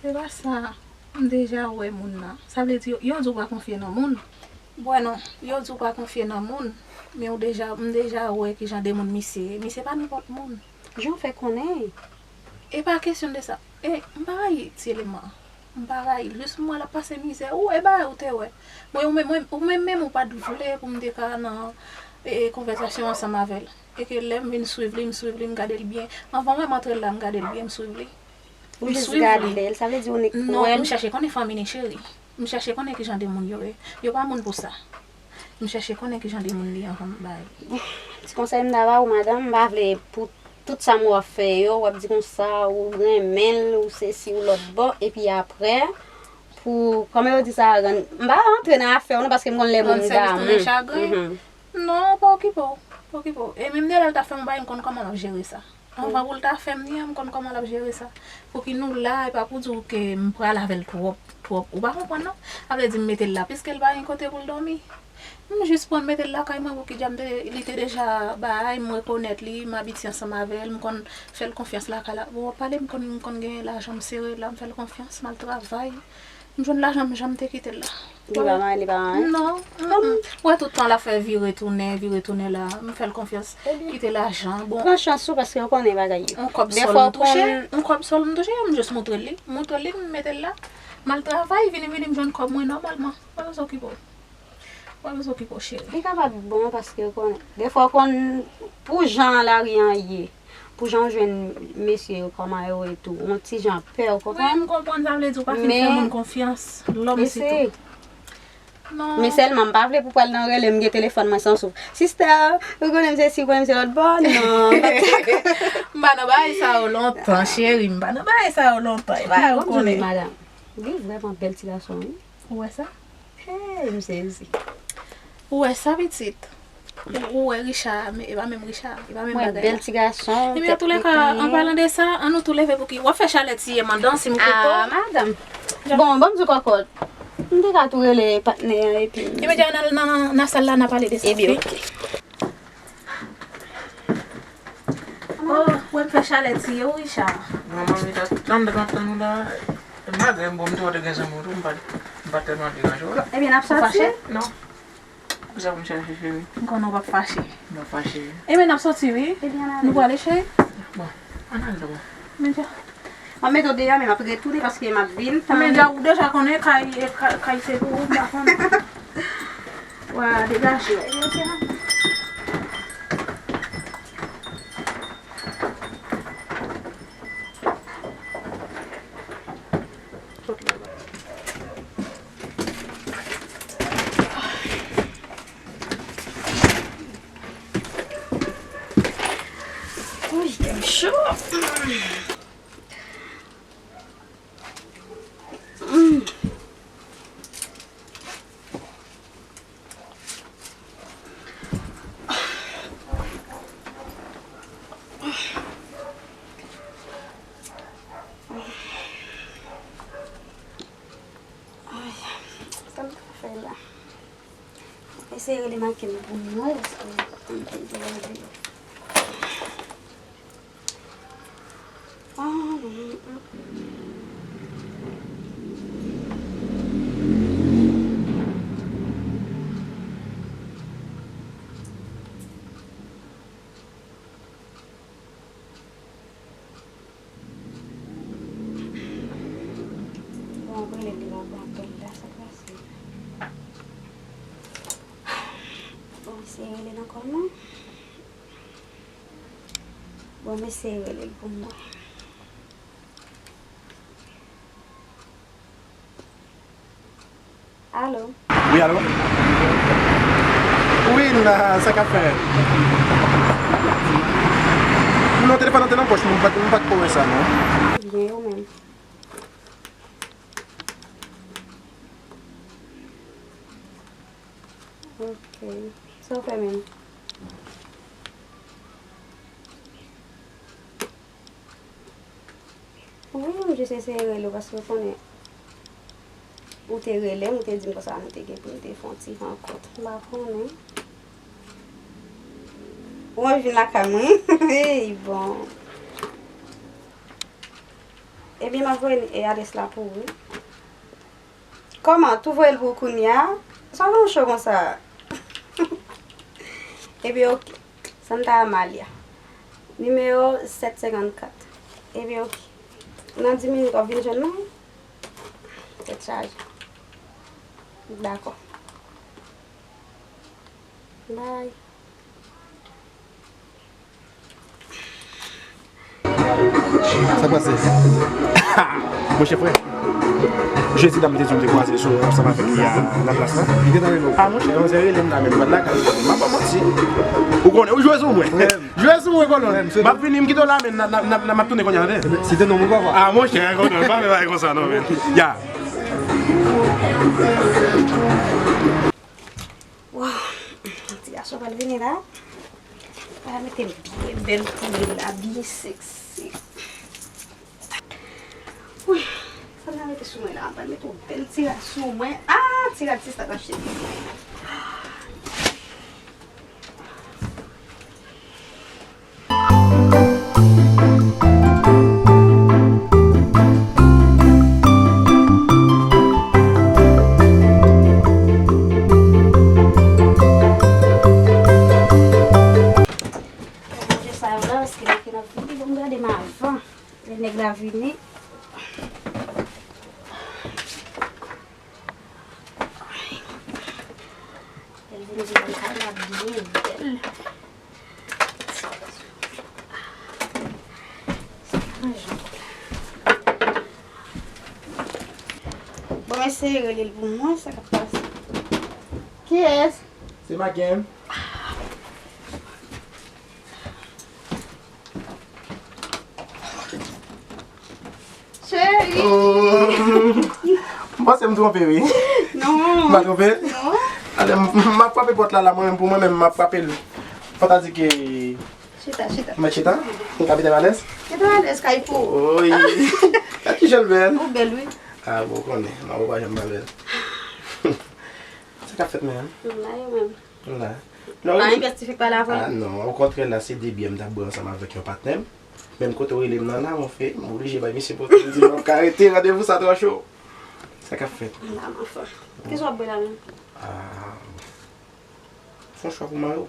Se pa sa, m deja wè moun nan. Sa vle di, yo di w pa konfye nan moun. Bwè non, yo di w pa konfye nan moun, men ou deja, m deja wè ki jan de moun misye ye. Misye pa nenpòt moun. Jan w fè konnen? E pa kesyon de sa. E, m pa rayi ti eleman an. M pa rayi l. Jis m wè l ap pase mizè. Ou, e bagay ou te wè. Mwen, ou menm, mwen, ou menm menm ou pa t vle pou m te ka nan, e, e, konvèsasyon ansanm avè l. E ke lè m vin swiv li, m swiv li, m gade l byen. Anvan menm antre l la, m gade l byen, m swiv li. Ou jis gade l, sa vle di ou nik wè l? Non, m chache konnen fanmi li, cheri. M chache konnen ki jan de moun yo ye. Yo pa moun pou sa. M chache konnen ki jan de moun li anvan m bay. Ti konsèy m ta ba ou, madanm, m pa vle pou tout sa m wè w ap fè yo, w ap di konsa, ou renmen l, ou sesi, ou lòt bò, epi aprè, pou, kòman yo di sa, rann, m pa rantre nan afè w non, paske m konn lè moun damou. Rann sèvis tounen chagren. Non, pa okipe w, pa okipe w. E menm de lè l ta fè m yon bagay, m konn kòman l ap jere sa. Anvan pou l ta fè m li an, m konn kòman l ap jere sa. Pou ki nou la, e pa pou di w ke m pral avè l twòp, twòp. Ou pa konprann non? Sa vle di m mete l la, piske l pa gen kote pou l dòmi. M jis pran l mete l lakay mwen pou ki djab m te, li te deja bay, m rekonèt li, m abitye ansanm avè l, m konn fè l konfyans lakay la. Bon, w ap pale, m konn, m konn gen lajan, m sere la, m fè l konfyans, m al travay. M jwenn lajan m, jan m te kite l la. Li pa may, li pa may? Non. Ou wè tout tan l ap fè vire tounen, vire tounen la. M fè l konfyans. Kite lajan. Bon. Pran chans ou paske ou konnen bagay yo. On kòb sòl m touche, on kòb sòl m touche, m jis montre l li. M montre l li, m mete l la. M al travay, vini, vini, m jwenn kòb mwen nòmalman. Pa bezwen okipe w. Pa bezwen okipe w, cheri. Li kapab bon paske ou konnen. Defwa ou konn pou jan lari an ye. Pou jan w jwenn mesye yo, kòman yo ye tou, yon ti jan pè, ou konprann? Wi, m konprann, sa vle di w pa fin fè moun konfyans, lòm sitou. Non. Men sèlman, m pa vle pou pral nan rele m gen telefòn mwen san souf. Sista, ou konnen m se si, ou konnen m se lòt bò, non. M pa nan bagay sa yo lontan, cheri, m pa nan bagay sa yo lontan. E pa ou konnen. Madanm, gen vrèman bèl ti gason, wi. Ou wè sa? Hey, m sezi. Ou wè sa, pitit? Ou, ou wè Richard, men e pa menm Richard, e pa menm bagay la. Mwen, bèl ti gason, tèt li konyen. Ebyen, antouleka, an palan de sa, an nou tou leve pou ki w ap fè chalè tiye m anndan, si m kote w. Ah, madanm. Bon, ban m di w kòkòt. M te ka tou rele patnè an, epi m... Ebyen, n al nan, nan, nan sal la, n a pale de sa, oke? Ebyen, oke. Oh, ou wè m fè chalè tiye w, Richard. Manman, li ta tann, tann, tann ou la. Malgre m bon, m te wè te gen zanmi w tou, m pa t M pa tèlman deranje w. Ebyen, n ap soti? Ou fache? Non. Poukisa pou m chache, cheri? M konnen w p ap fache. M p ap fache. Ebyen, n ap soti, wi. Ebyen, ann ale. Nou prale, cheri? Bon, ann ale dabò. Men dja. M ap mete w deyò, men m ap retounen paske m ap vin. Men dja, ou deja konnen kay, e, ka-, kay se pou ou, m pa konnen. Wa degaje w. Ebyen, oke, non. Uy, tèt cho. Mm. Ay, sa m ta fè la? Eseye rele Makem pou mwen, èske m te rele? Ah, mm, mm. Bon, mwen rele li nan apèl la, sa pase. Bon, eseye rele l ankò non. Bon, m eseye rele l pou m wè. Alo? Wi, alo? Wi, m la, sa k ap fèt? Non, telefòn nan te nan pòch mwen, m pa t, m pa t ko wè sa, non. Byen, ou menm? Ok. Sa w fè menm? Wi, m jis eseye rele w paske w konnen ou te rele m, ou te di m konsa nou te gen pou n te fè yon ti rankont. M pa konnen. Ou anvi vin lakay mwen? Ey, bon. Ebyen, m ap voye, e, adrès la pou ou, wi. Kòman? Tou voye l pou ou kounye a? Sa w fè m cho konsa? Ebyen, oke. Santa Amalia. Nimewo sèt senkannkat. Ebyen, oke. Nan dis minit, w ap vin jwenn mwen? Tèt chaje. Dakò. Bye. Sa k pase? Monchè frè, jezi dam te di m te kwaze sou ansanm avèk li a Laplas la. Li gentan rele w? A monchè, manzè rele m la menm, m pa t lakay. M pa ba w manti. Ou konnen, ou jwe sou mwen. Jwe sou mwen, kolòn. M ap vini, m kite w la, men n a, n a, n a, m ap tounen kounye a, tande. Si te non, mwen pa va. A monchè, kolòn, pa fè bagay konsa non, men. Ya. Waw, ti gason pral vini la. Pral mete l byen bèl pou li la, byen seksi. Wi, sa m pral mete sou mwen la? M pral mete yon bèl ti rad sou mwen. Ah, ti rad sista t ap chèche. Manje sa yo la, paske nèg yo ap vini, bon, gade m avan. Lè nèg la vini. Lè l vin di m kay la byen bèl. Bon, eseye rele l pou mwen, sa k ap pase? Kiyès? Se Makem. Cheri! Oh. M panse m twonpe, wi. Non. M pa twonpe? Non. Ale, m, m ap frape pòt la, la, mwen menm, pou mwen menm, m ap frape l. Fò ta di ke... Chita, chita. Mwen chita? M ka mete m alèz? Mete w alèz, kay pou ou. Oy. Gad ki jan l bèl. Ou bèl, wi. A, bon, ou konnen, manman pa janm pa bèl. Sa k ap fèt, menm? M la, yo menm. M la. Non, pa envestifik pale avè l. A non, okontrè, la se de byè m t ap bwè ansanm avèk yon patnè m. Menm kote w rele m nan la, mon frè, m oblije bay misye pote m di m ap ka rete, randevou sa twò cho. Sa k ap fèt? M pa anfòm. Kisa w ap bwè la menm? Ah, fè yon chwa pou mayo.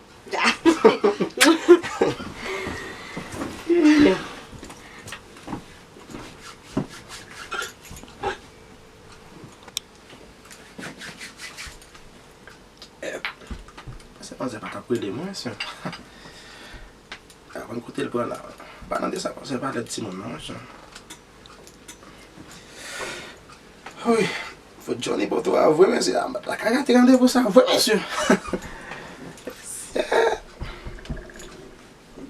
Pase manzè pa t ap rele mwen, se. Avan kote l pran la. Pa nan de sa, pase pa lèd timoun nan, monchè. Wi, fò Johnny poto a vre, mesye, a, la ka gate randevou sa vre, mesye.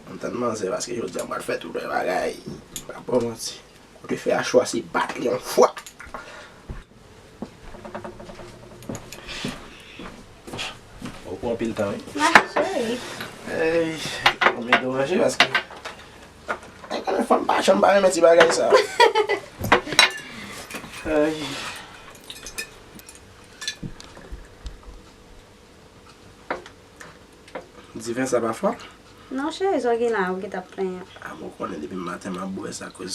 M tann manzè, paske jodi a m pral fè tout lè bagay. Pa bon manti. Kote fè a cho a, se bat li yon fwa. Ou pran anpil tan, wi. Mache, cheri. Ey, mwen deranje paske. Ay, kanmenm fanm pa janm pa renmen ti bagay sa. Ay. Diven sa pa fò? Non, cheri, sa w gen la, ou gentan ap plenyen. A, mwen konnen depi maten m ap bwè sa koz.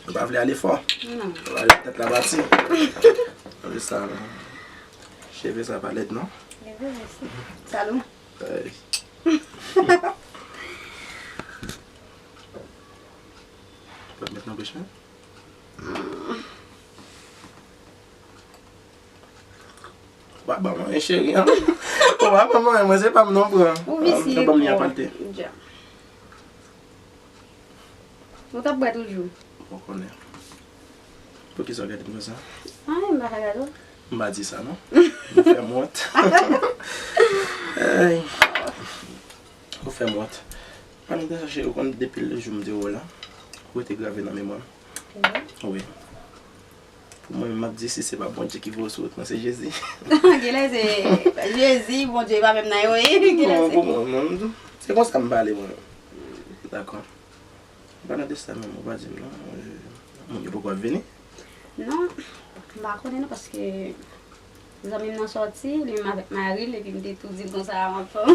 Ou pa vle ale fò? Non. Ou pa vle tèt la pati? Gade sa, non. Cheve sa pa lèd, non? Leve osi. Salou. Ay. Ou pa met nan bouch mwen? Ou pa ban mwen, cheri, an. Ou pa ban mwen, mwen se pa m non pran. Ou visye twòp. Ban m li a palte. Dja. Ou t ap bwè toujou. Ou konnen. Poukisa w gade m konsa? Anyen, m pa ka gade w. M pa di sa, non. Ou fè m wont. Ay. Ou fè m wont. Palan de sa, cheri, ou konn depi le jou m te wè w la, ou rete grave nan memwa m. Wi. Pou mwen menm, m ap di, si se pa Bondye ki voye w sou wout mwen, se Jezi. Genlè se Jezi, Bondye pa menm nan yo ye. Genlè se. Non, pou mwen menm, se konsa m pale mwen. Dakò. Palan de sa menm, ou pa di m non. Moun yo poko ap vini? Non, m pa konnen non, paske zanmi m nan sòti, li menm avèk mari l, epi m te tou di l konsa avan fò. M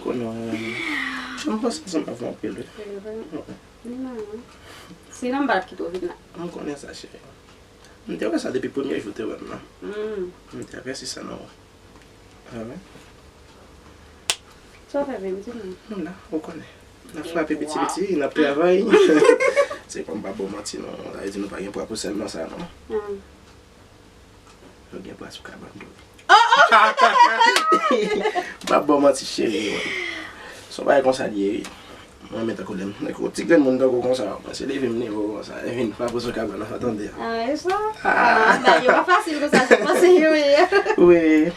konnen, wi. M panse ansanm avè w anpil, wi. Li menm, wi. Sinon, m pa t ap kite w vin la. M konnen sa, cheri. M te wè sa depi premye jou w te wè m nan. Mm. M te apresye sa nan ou. Ah wi. Sa w fè menm, di m? M la, ou konnen. N ap frape piti piti, n ap travay. Se pa m pa ba w manti non. Sa vle di nou pa gen pwa pou sèlman sa non. Ah. Nou gen pwa sou kabann tou. Oh, oh! M pa ba w manti, cheri, wi. Se yon bagay konsa l ye, wi. Mwen renmen tankou lè m, tankou ti grenn moun tankou konsa, mwen se leve m leve w konsa, e vin frape sou kabann nan, sa tande. Ah, e sa? Ah. Ah, bagay yo pa fasil konsa, se panse yo ye. Wi.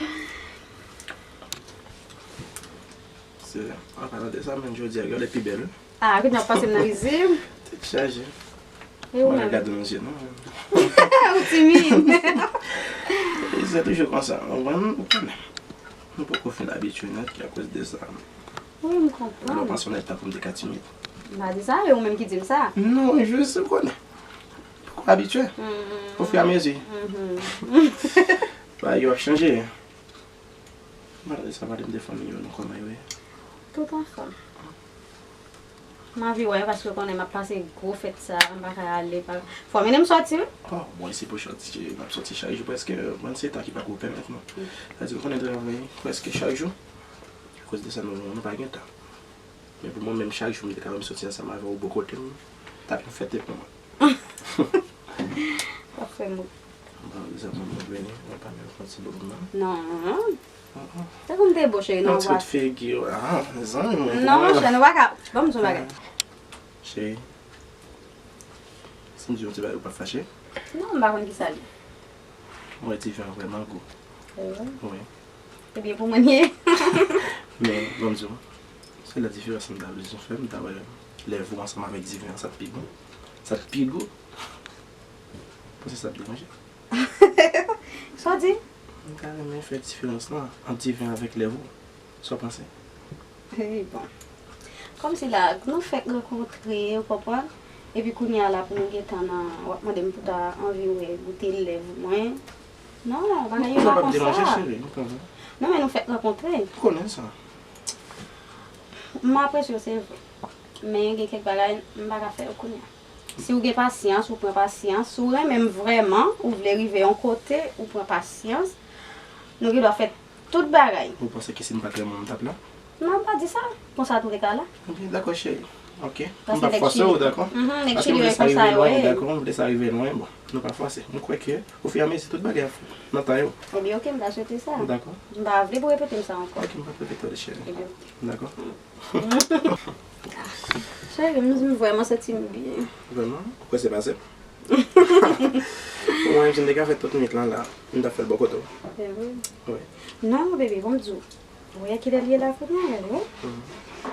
Se, an palan de sa, menm jodi a, gen lè pi bèl, wi. Ah, kounye a w pase m nan rizib. Tèt chaje. E ou menm? Mwen gade nan je nou. Ou timid. E se toujou konsa, ou konn, ou konnen. Nou poko fin abitye nèt, ki akoz de sa. Wi, m konprann. Lè w panse w nèt tankou m te ka timid. M pa di sa, e ou menm ki di m sa. Non, jis ou konnen. Poko abitye. Mm. Ofiramezi. Mhm. Bagay yo ap chanje. Malgre sa, pale m de fanmi yo, non, kòman yo ye? Tout anfòm. M anvi wè yo paske w konnen m ap pase gwo fèt sa, m pa ka ale, pa, fò w mennen m sòti, wi. Oh, bon, e se pou sòti, n ap sòti chak jou prèske, bon, se tan ki pa ko pèmèt nou. Mm. Sa di, ou konnen travay prèske chak jou. Akoz de sa, nou, nou pa gen tan. Men pou mwen menm, chak jou m te ka wè m soti ansanm avè w bò kote m, t ap yon fèt pou mwen. W ap fè m ri. Bon, zanmi m vini, mwen pa menm fè ti bout non. Non. Tankou m te bo, cheri, non. Yon ti kout figi, ah, zanmi mwen. Non, monchè, nou pa ka, ban m di yon bagay. Cheri, si m di yon ti bagay, ou p ap fache? Non, m pa konn kisa l ye. Mwen, diven an vrèman gou. E vre? Wi. Ebyen, pou mwen, l ye. Men, ban m di w, se la diferans m ta bezwen fè, m ta wè lèv ou ansanm avèk diven an, sa t pi bon. Sa t pi gou. Panse sa ap deranje. Sa w di? M ta renmen fè diferans lan ant diven avèk lèv ou. Sa w panse? Wi, bon. Kòmsi la, nou fèk rankontre, ou konprann? Epi kounye a la pou nou gentan nan, w ap mande m pou ta anvi wè, goute lèv mwen. Non, bagay yo pa konsa. Sa p ap deranje, cheri, nou konn. Non, men nou fèk rankontre. M konnen sa. M apresye w, se vre. Men gen kèk bagay, m pa ka fè yo kounye a. Si w gen pasyans, ou pran pasyans. Si w renmen m vrèman, ou vle rive yon kote, ou pran pasyans. Nou gen dwa fè tout bagay. Ou panse ke si m pa t renmen w, m t ap la? Non, m pa di sa. Konsa tou le ka la. Ok, dakò, cheri. Ok. M p ap fòse w, dakò? Paske m vle sa rive lwen, dakò? M vle sa rive lwen, bon. Nou pa fòse. M kwè ke, ofiramezi, tout bagay ap fèt nan tan yo. Ebyen, ok, m ta swete sa. Ou dakò? M pa vle pou repete m sa ankò. Ok, m p ap repete w li, cheri. Ebyen, ok. Dakò? Cheri, m, m vrèman santi m byen. Vrèman? Ou kwè se pase? Mwen menm, si m te ka fè tout nwit lan la, m t ap fè l bò kote w. Se vre? Wi. Non, bebe, bon, m di w. Ou wè kilè l ye la kounye a, wi.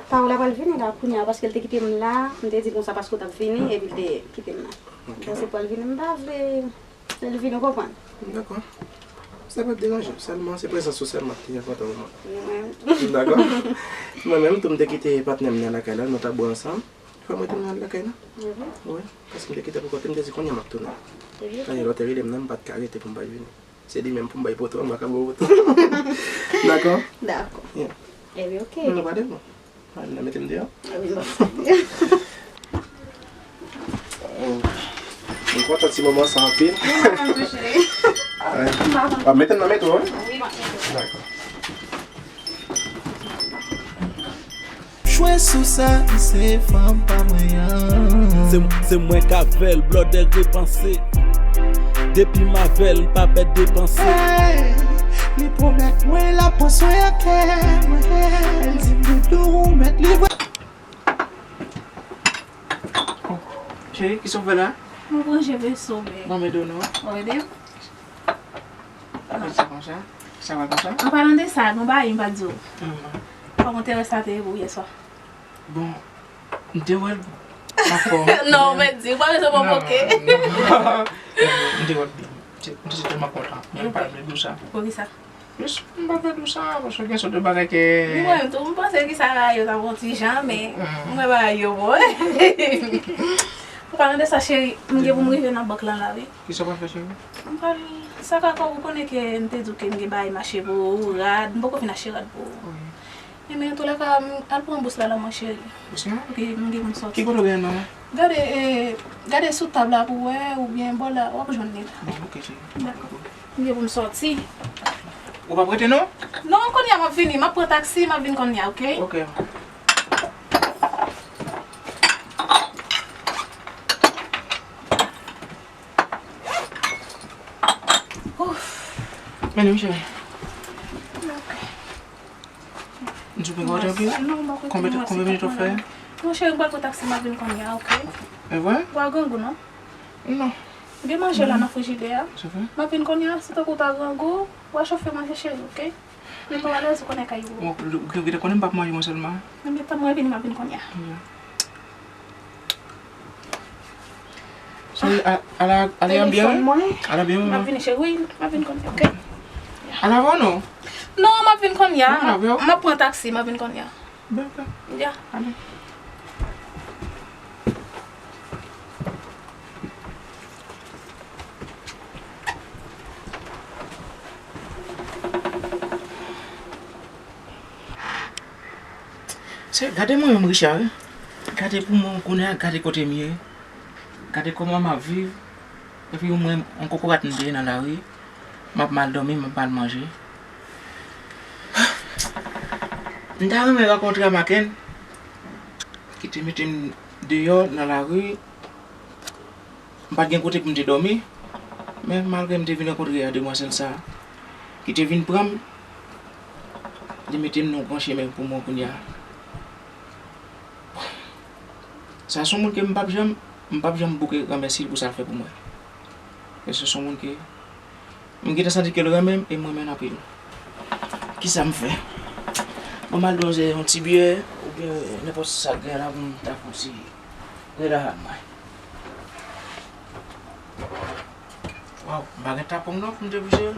Pawòl la pral vini la kounye a, paske l te kite m la, m te di konsa paske w t ap vini, epi l te kite m la. Ok. Bon, se pral vini, m pa vle. Lè l vini, ou konprann? Dakò. Sa p ap deranje w, sèlman se prezans ou sèlman ki enpòtan pou mwen. Mwen. Dakò. Mwen menm tou, m te kite patnè m nan lakay la, nou t ap bwè ansanm. Fò m rete m al lakay la. Wi, paske m te kite pou kote m, m te di kounye a m ap tounen. Ebyen, ok. Dayè lè w te rele m nan, m pa t ka rete pou m pa t vini. Se li menm pou m bay poto a, m pa ka ba w poto. Dakò? Dakò. Yeah. Ebyen, ok. Nou pa de bon. Al la mete m deyò. Wi, m ap fè. Oh. M kontan ti moman sa anpil. Mwen menm tou, cheri. Wi. W ap mete m nan metwo, wi? Wi, m ap mete w. Dakò. Jwe sou sa, se fanm pa mwen an. Se, se mwen k avè l, blòdè repanse. Depi m avè l, m pa pè depanse. Hey, li pwomèt mwen l ap pran swen ak kè mwen. L di m doudou mèt li vre. Oh, cheri, kisa w fè la? Mwen pran cheve sou men. Ban m ede w non. Ou ede m? Sa konsa? Sa va konsa? An palan de sa, gon bagay m pa di w. Kòman te wè sa te ye pou w yè swa? Bon, m te wè l pa fò. Non, men di, ou pa bezwen pwovoke. Non, non. M te wè l byen. M te, m te tèlman kontan. Men m pa t vle di w sa. Poukisa? Jis, m pa t vle di w sa, paske gen sòt de bagay ke. Mwen tou, m panse ke sa yo t ap yon ti jan, men m wè bagay yo bon. An palan de sa, cheri, m gen pou m rive nan bank lan la, wi. Kisa w pral fè, cheri? M pral, sa ka kòb, ou konnen ke m te di w ke m gen bagay m achte pou ou, rad, m poko fin achte rad pou ou. Wi. Ebyen, antoulèka, m al pran bous la, la, mon cheri. Bous lan? Wi, m gen pou m sòti. Ki kote w gen nan men? Gade, e, gade sou tab la pou w wè, oubyen bò la, w ap jwenn li la. Bon, ok, cheri. Dakò. M gen pou m sòti. Ou p ap rete, non? Non, kounye a m ap vini. M ap pran taksi, m ap vin kounye a, ok? Ok. Ouf. Men li, cheri. Ok. M di w pa gen anpil? Non, m pa kote. Konbyen, konbyen minit w ap fè? Non, cheri, m pral pran taksi, m ap vin kounye a, ok? E vre? Ou pa grangou, non? Non. Gen manje la nan frijidè a. Se vre? M ap vin kounye a, si tankou w ta grangou, w a chofe manje, cheri, ok? Men pa alèz, ou konnen kay ou. Ou, ou, ou te konnen m p ap manje mwen sèlman? Men tann mwen vini, m ap vin kounye a. Cheri, a, ala, ala byen, wi? Telefòn mwen. Ala byen, wi, m ap vini, cheri, wi, m ap vin kounye a, ok? Ala avè w, non? Non, m ap vin kounye a. Wi, m ap avè w. M ap pran taksi, m ap vin kounye a. Dakò. Ya. Ale. Se, gade mwen menm, Richard, wi. Gade pou mwen kounye a, gade kote m ye. Gade kòman m ap viv. Epi mwen, yon kokorat m te ye nan lari. M ap mal dòmi, m ap mal manje. M ta renmen rankontre a Maken, ki te mete m deyò nan lari. M pa t gen kote pou m te dòmi, men malgre m te vin rankontre a demwazèl sa a, ki te vin pran m, li mete m nan yon gran chemen pou mwen kounye a. Sa se yon moun ke m p ap janm, m p ap janm bouke ranmèsye l pou sa l fè pou mwen. Paske se yon moun ke m gentan santi ke l renmen m e m renmen l anpil. Kisa m fè? Bon, m al donze yon ti byè, oubyen nenpòt sa k gen la pou m ta fè yon ti relax ak mwen. Waw, m pa gen tapon non pou m te bouje.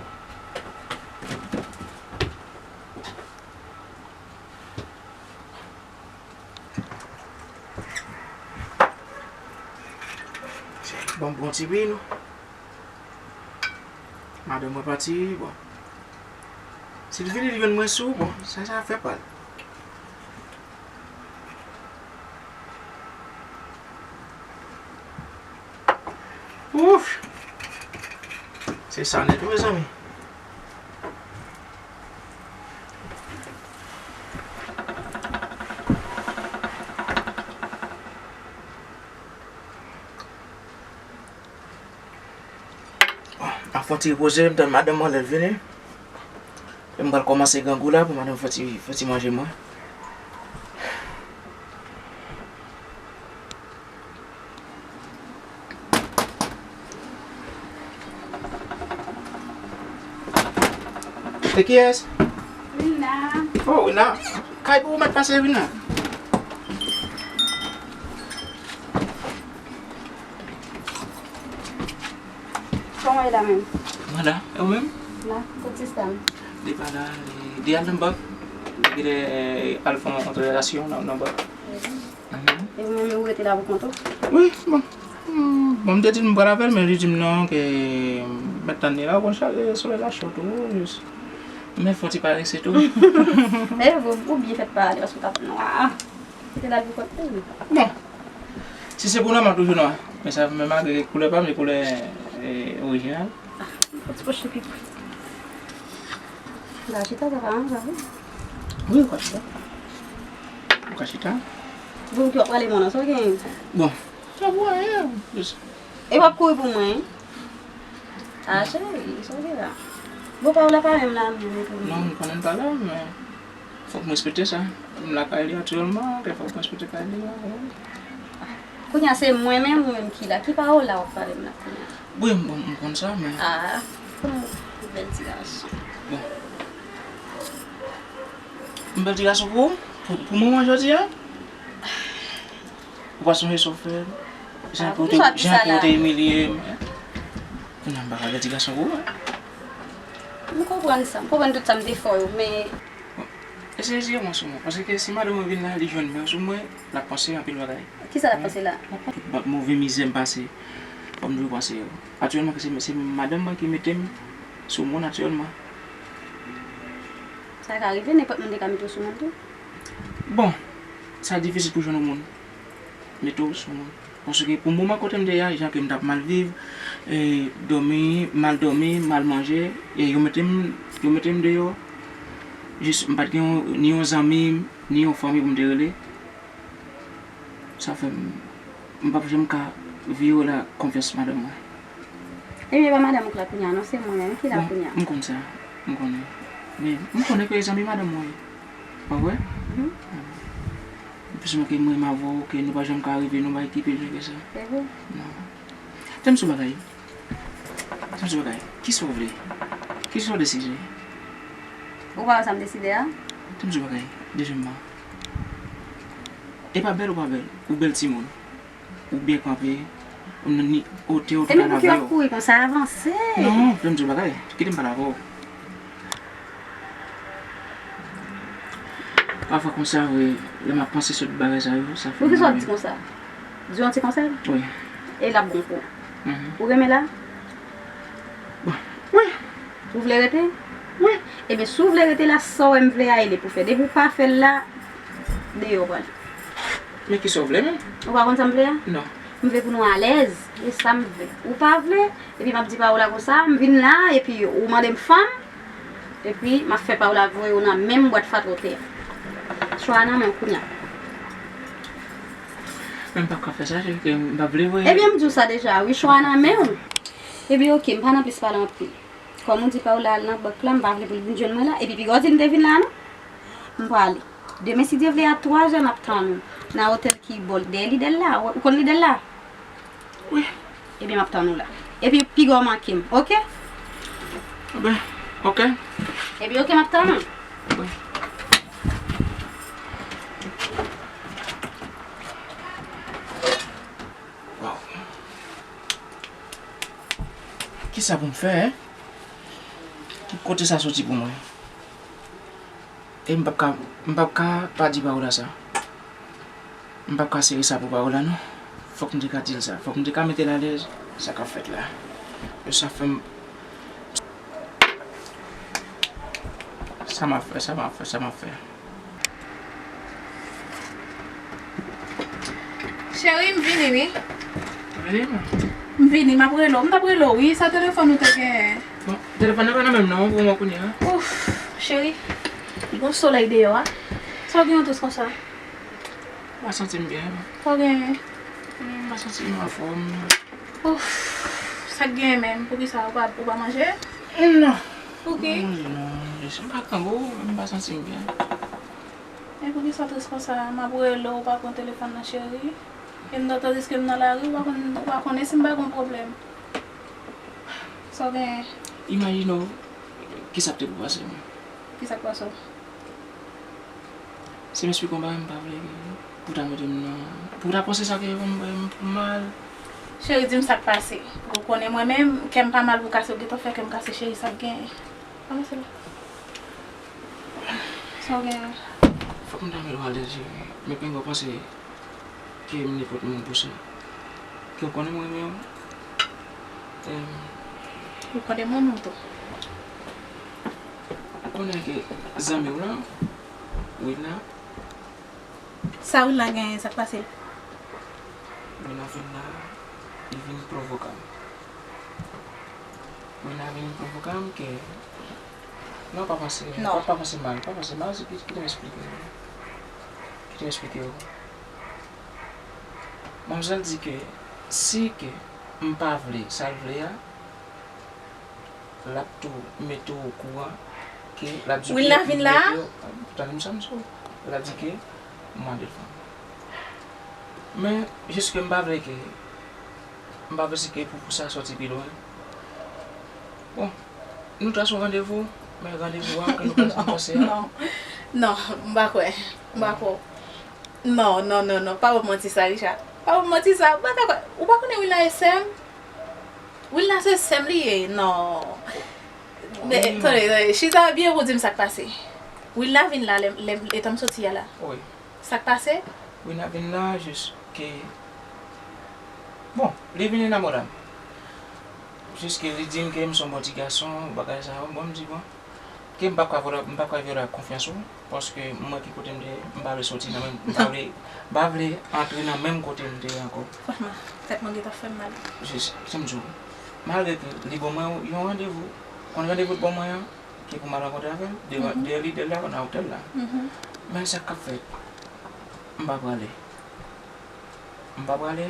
Bon, bon ti pi nou. Madanm mwen pati, bon. Si l vini, li jwenn mwen sou, bon, sa, sa fè pa l. Ouf! Se sa nèt wi, mezanmi. Bon, m ap fè yon ti repoze, m tann madanm mwen lè l vini. E m pral kòmanse grangou la pou madanm fè ti, fè ti manje mwen. Se kiyès? Wina. Oh, Wina. Kay pou ou mèt pase, Wina. Kòman w ye la menm? Mwen la. E ou menm? La, kot sista m? Li pa la, li, li al nan bank. Li genlè al fè yon otorizasyon nan, nan bank. Mhm. E ou menm, ou rete la pou kont ou? Wi, bon. Hmm, bon, m te di l m pral avè l, men li di m non, ke m mèt tann li la, ou konn sa, e, solèy la cho tou, jis. Men fò ti parese tou. E, ou, ou byen fèt pa ale, paske w t ap nwa. Ou te la pou kont ou. Bon. Si se pou nwa, m ap toujou nwa. Men sa, men malgre koulè pa m, se koulè, e, orijinal. Ah, fò ti poche pi pre. La chita, sa pa anjan, wi. Wi, ou ka chita. Ou ka chita. Bon, ki w ap prale moun nan, sa w gen? Bon. Sa pou anyen. E w ap kouri pou mwen, wi. Ah, cheri, sa w gen la? Bon, pa w la pa menm la, menm pou mwen. Non, m konnen l pa la, men fòk m respekte sa. M lakay li aktyèlman, ke fòk m respekte kay li a, wi. Kounye a se mwen menm ou menm ki la? Ki pawòl la w ap pale m la kounye a? Wi, m, m, m konn sa, men. Ah, yon bèl ti gason. Bon. M bèl ti gason pou ou? Pou, pou moman jodi a? Ou pa sonje sa w fè m? Jan ke w te, jan ke w te imilye m. Kounye a m pa ka bèl ti gason pou ou, en. M konprann sa, m konprann tout sa m te fè w yo, men. Bon, eseye tire mwen sou mwen, paske si madanm mwen vin la, li jwenn men sou mwen, l ap panse anpil bagay. Kisa l ap panse la? Tout move mizè m pase, fò m toujou panse yo. Aktyèlman, se, se madanm mwen ki mete m sou moun aktyèlman. Sa ka rive, nenpòt moun te ka mete w sou moun tou. Bon, sa difisil pou jwenn yon moun mete w sou moun. Paske pou moman kote m te ye a, jan ke m t ap mal viv, e, dòmi, mal dòmi, mal manje, e yo mete m, yo mete m deyò. Jis m pa t gen yon, ni yon zanmi, ni yon fanmi pou m te rele. Sa fè m, m p ap janm ka vire la konfyans madanm mwen. Ebyen, e pa madanm ou k la kounye a, non, se mwen menm ki la kounye a. M konn sa, m konnen. Men, m konnen ke e zanmi madanm mwen ye. Pa vre? Mhm. Plis mwen ke mwen m avè w, ke nou pa janm ka rive, nou bay ki pi lwen ke sa. Se vre? Non. Tèm sou bagay. Tèm sou bagay. Kisa w vle? Kisa w deside? Ou pa wè sa m deside a? Tèm sou bagay. Dezyèmman. E pa bèl ou pa bèl. Ou bèl timoun. Ou byen kanpe, ou nan ni otè, ou tout al avè w. E men pou ki w ap kouri konsa, avanse. Non, fè m di w bagay, kite m pale avè w. Pafwa konsa vre, lè m ap panse sou tout bagay sa yo, sa fè m mal. Poukisa w di konsa? Di yon ti konsèy? Wi. E l ap bon pou ou. Mhm. Ou renmen la? Bon, wi. Ou vle rete? Wi. Ebyen, si w vle rete la, sa w wè m vle a, e li pou fè. Depi w pa fè l la, deyò w prale. Men kisa w vle menm? Ou pa konn sa m vle a? Non. M vle pou nou alèz. E sa m vle. Ou pa vle? Epi m ap di pawòl la konsa, m vin la, epi ou mande m fanm, epi m ap fè pawòl la voye w nan menm bwat fatra w te a. Chwa a nan men w kounye a. Men m p ap ka fè sa, cheri, ke m p ap vle voye. Ebyen, m di w sa deja, wi, chwa a nan men w. Ebyen, oke, m pa nan plis pale anpil. Kòm ou di pa w la al nan bank la, m pa vle pou l vin jwenn mwen la. Epi piga w di m te vin la, non? M prale. Demen, si Dye vle, a twa zè, m ap tann ou. Nan otèl ki bò dèyè Lidèl la. Ou konn Lidèl la? Wi. Ebyen, m ap tann ou la. Epi, piga w manke m, oke? Ebyen, oke. Ebyen, oke, m ap tann ou. Wi. Waw. Kisa pou m fè, en? Ki kote sa soti pou mwen? E m p ap ka, m p ap ka pa di pawòl la sa. M p ap ka sere sa pou pawòl la, non. Fòk m te ka di l sa. Fòk m te ka mete l alèz. Sa k ap fèt la. E sa fè m. Sa m ap fè, sa m ap fè, sa m ap fè. Cheri, m vini, wi. Vini, non. M vini, m ap rele w. M t ap rele w, wi. Sa telefòn ou te genyen? Bon, telefòn nan pa nan men m, non, pou mwen kounye a. Ouf, cheri, gon solèy deyò a. Sa w gen yon tous konsa? M pa santi m byen. Sa w genyen? M pa santi m anfòm. Ouf, sa k genyen menm? Poukisa ou pa, ou pa manje? Non. Pouki? Non, non, jesè m pa grangou, m pa santi m byen. E poukisa w tris konsa? M ap rele w, ou pa pran telefòn nan, cheri. E m nan, tandiske m nan lari, ou pa konn, ou pa konnen si m pa gen yon pwoblèm. Sa w genyen? Imajine w, kisa k te pou pase m. Kisa k pase w? Si m esplike w bagay, m pa vle pou w ta mete m nan, pou w ta panse sa ke m, m, m mal. Cheri, di m sa k pase. Ou konnen mwen menm, kè m pa mal pou kase, ou gentan fè kè m kase, cheri, sa k genyen? Kòman se la? Sa w genyen? Fòk m ta mete w alèz, cheri. Men pengo panse ke m nenpòt moun pou sa. Ke w konnen mwen renmen w. Em, Ou konnen mwen renmen w tou. Ou konnen ke zanmi w lan, Wilna. Sa Wilna genyen, sa k pase l? Wilna vin la, li vin pwovokan m. Wilna vin pwovokan m ke, non, pa panse, non, pa, pa panse mal, pa panse mal, se ki, kite m esplike w. Kite m esplike w. Manmzèl di ke si ke m pa vle sa l vle a, l ap tou mete w okouran ke l ap di ke Wilna vin la? Tande m sa, m di w. L ap di ke m mande l fanm. Men, jis ke m pa vle ke, m pa vle se ke pou, pou sa sòti pi lwen. Bon, nou ta sou randevou, men randevou a ke nou pral fè pase a. Non, non, m pa kwè. M pa kwè. Non, non, non, non, pa ban m manti sa, Richard. Pa ban m manti sa, m pa ka kwè. Ou pa konnen Wilna e sè m? Wilna se sè m li ye, non. Wi, tande, tande, chita byen pou di m sa k pase. Wilna vin la, lè, lè, lè tan m soti a la. Wi. Sa k pase? Wilna vin la, jis ke, bon, li vin enamore m. Jis ke li di m ke m se yon bon ti gason, bagay sa yo. Bon, m di, bon, ke m p ap ka vyole, m p ap ka vyole ak konfyans ou, paske mwen ki kote m te ye, m pa vle soti nan menm, m pa vle, m pa vle antre nan menm kote m te ye ankò. Franchman, tèt mwen gentan fè m mal. Jis, sa m di w, malgre ke li ban mwen yon randevou, konn randevou l ban mwen an, ke pou m al rankontre avè l, de, de lidè l la, nan otèl la. Men sa k ap fèt, m pa prale. M pa prale,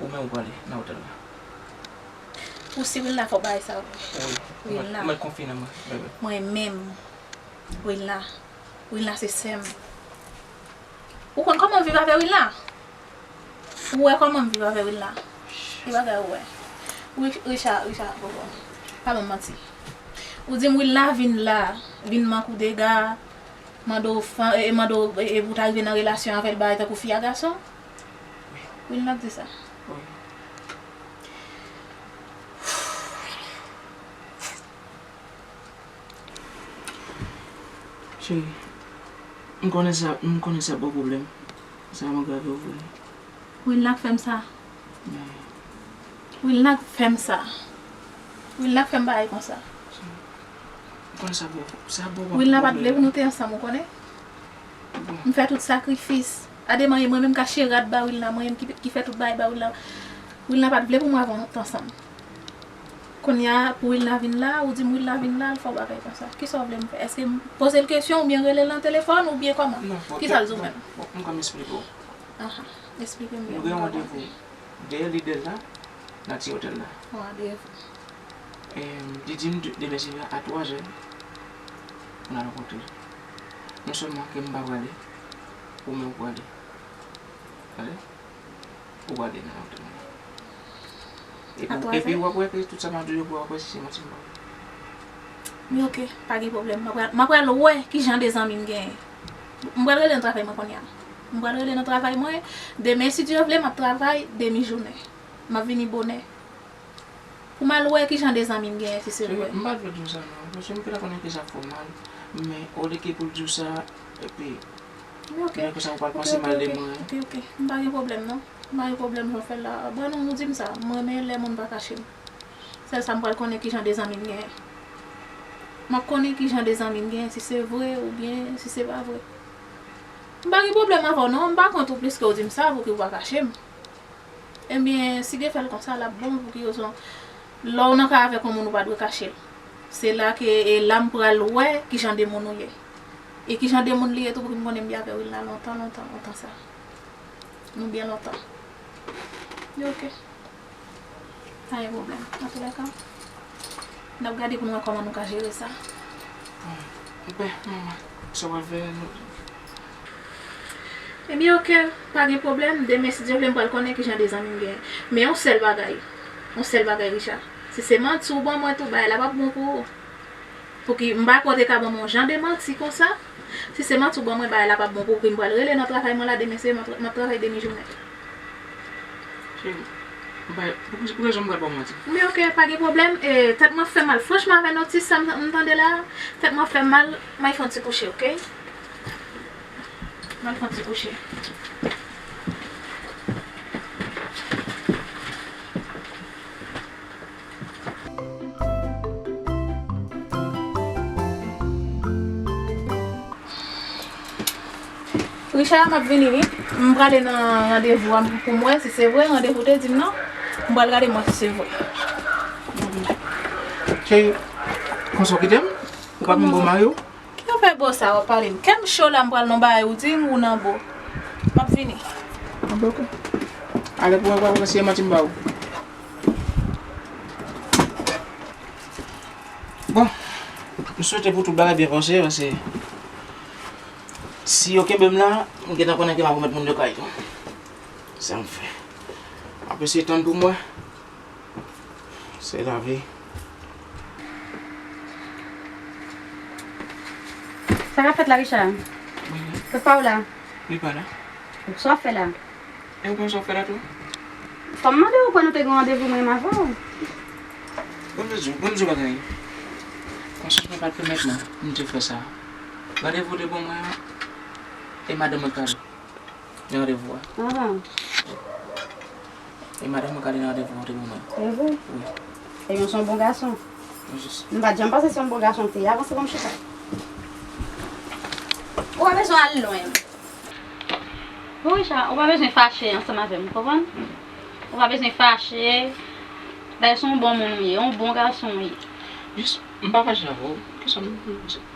ou menm ou prale nan otèl la. Ou si Wilna fè w bagay sa vre? Wi. Wilna. Mwen, mwen konfye nan mwen, bebe. Mwen menm, Wilna. Wilna se sè m. Ou konn kòman m viv avè Wilna? Ou wè kòman m viv avè Wilna? Ki bagay ou wè? Rich-, Richard, Richard, bon, bon. Pa ban m manti. Ou di m Wilna vin la, vin manke w dega, mande w fan, e, mande w, e, e, pou w ta rive nan relasyon avè l, bagay tankou fi a gason? Wi. Wilna ap di sa. Wi. Cheri, m konnen sa, m konnen sa ba w pwoblèm. Sa ap angrave w vre. Wilna k fè m sa. Wi. Wilna k fè m sa. Wilna k fè m bagay konsa. Cheri, m konnen sa ba w, sa ba w pwoblèm. Wilna pa t vle pou nou te ansanm, ou konnen? Bon. M fè tout sakrifis. Ademan, e mwen menm k achte rad ba Wilna, mwen menm ki, ki fè tout bagay ba Wilna. Wilna pa t vle pou mwen avè w t ansanm. Kounye a, pou Wilna vin la, ou di m Wilna vin la, l fè w bagay konsa. Kisa w vle m fè? Èske m poze l kesyon oubyen rele l nan telefòn oubyen kòman? Non, bon, kisa l di w menm? Bon, m ka m esplike w. Aha, esplike m byen. Nou gen yon randevou dèyè lidè l la, nan ti otèl la. Randevou. Em, li di m de-, demen se a twazè pou n al rankontre. Non sèlman ke m pa prale, ou menm ou prale. Tande? Ou prale nan otèl la. Epi, epi w ap wè ke tout sa m ap di w yo, w ap wè si se manti m ba w. Men oke, pa gen pwoblèm. M ap pral, m ap pral wè ki jan de zanmi m genyen. M pral rele nan travay mwen kounye a. M pral rele nan travay mwen. Demen, si Dye vle, m ap travay demi jounen. M ap vini bonè. Pou m al wè ki jan de zanmi m genyen, si se vre. M pa t vle di w sa non, paske m gentan konnen ke sa fè w mal, men olye ke pou l di w sa, epi men konsa ou pral panse mal de mwen. Ok, ok, m pa gen pwoblèm non. M pa gen pwoblèm jan w fè l la. Bon, nou, nou di m sa, m renmen lè moun pa kache m. Sèl sa m pral konnen ki jan de zanmi m genyen. M ap konnen ki jan de zanmi m genyen, si se vre oubyen si se pa vre. M pa gen pwoblèm avè w non, m pa kont ou plis ke w di m sa, pou ke w pa kache m. Ebyen, si Dye fè l konsa, l ap bon pou ki rezon? Lè w nan kay avèk yon moun, ou pa dwe kache l. Se la ke, e la m pral wè ki jan de moun ou ye. E ki jan de moun li ye tou, pou ki m konnen m byen avè w la lontan, lontan, lontan sa. Nou byen lontan. Li oke. Pa gen pwoblèm. Antoulèka, n ap gade pou n wè kòman nou ka jere sa. Bon, oke, manman, sa w ap fè nou? Ebyen, oke, pa gen pwoblèm. Demen, si Dye vle, m pral konnen ki jan de zanmi m genyen. Men yon sèl bagay, yon sèl bagay, Richard. Si se manti ou ban mwen tou, bagay la p ap bon pou ou. Pouki m pa kwè w te ka ban mwen yon jan de manti konsa. Si se manti w ban mwen, bagay la p ap bon pou ou. Pouki m pral rele nan travay mwen la demen, se m ap, m ap travay demi jounen. Cheri, m pa, pou, pou rezon m pral ba w manti? Men oke, pa gen pwoblèm. E, tèt mwen ap fè mal. Franchman, avè notis sa m, m tande la, tèt mwen ap fè mal. M al fè yon ti kouche, oke? M al fè yon ti kouche. Richard, m ap vini, wi. M prale nan randevou a pou m wè si se vre, randevou te di m nan. M pral gade m wè si se vre. Cheri, konsa w kite m? Ou pa t menm bon mari w? Ki afè bo sa w ap pale m? Kè m cho la, m pral nan bagay ou di m ou nan bo. M ap vini. Bon, oke. Ale pou mwen, pou mwen, si e manti m ba ou. Bon, m swete pou tout bagay byen pase, paske si yo kenbe m la, m gentan konnen ke m ap remèt moun yo kay tou. Sa m fè. M ap eseye tann pou mwen. Se lavi. Sa k ap fèt la, Richard? Wi. Kot pa w la? Li pa la. Sa w ap fè la? E ou konn sa w ap fè la tou? Fò m mande w, ou kwè nou te gen randevou mwen menm avè w? Bon, m di w, bon, m di w bagay. Konsyans mwen pa t pèmèt mwen, m te fè sa. Randevou te ban mwen an, e madanm mwen k ale nan randevou a. Ah. E madanm mwen k ale nan randevou a, te ban mwen. E vre? Wi. Ebyen, w se yon bon gason. Jis. M pa t janm panse se yon bon gason w te ye. Avanse, ban m chita. Ou pa bezwen al lwen. Bon, Richard, ou pa bezwen fache ansanm avè m, ou konprann? Ou pa bezwen fache. Dayè, se yon bon moun ou ye, yon bon gason ou ye. Jis, m pa fache avè w. Kesyon,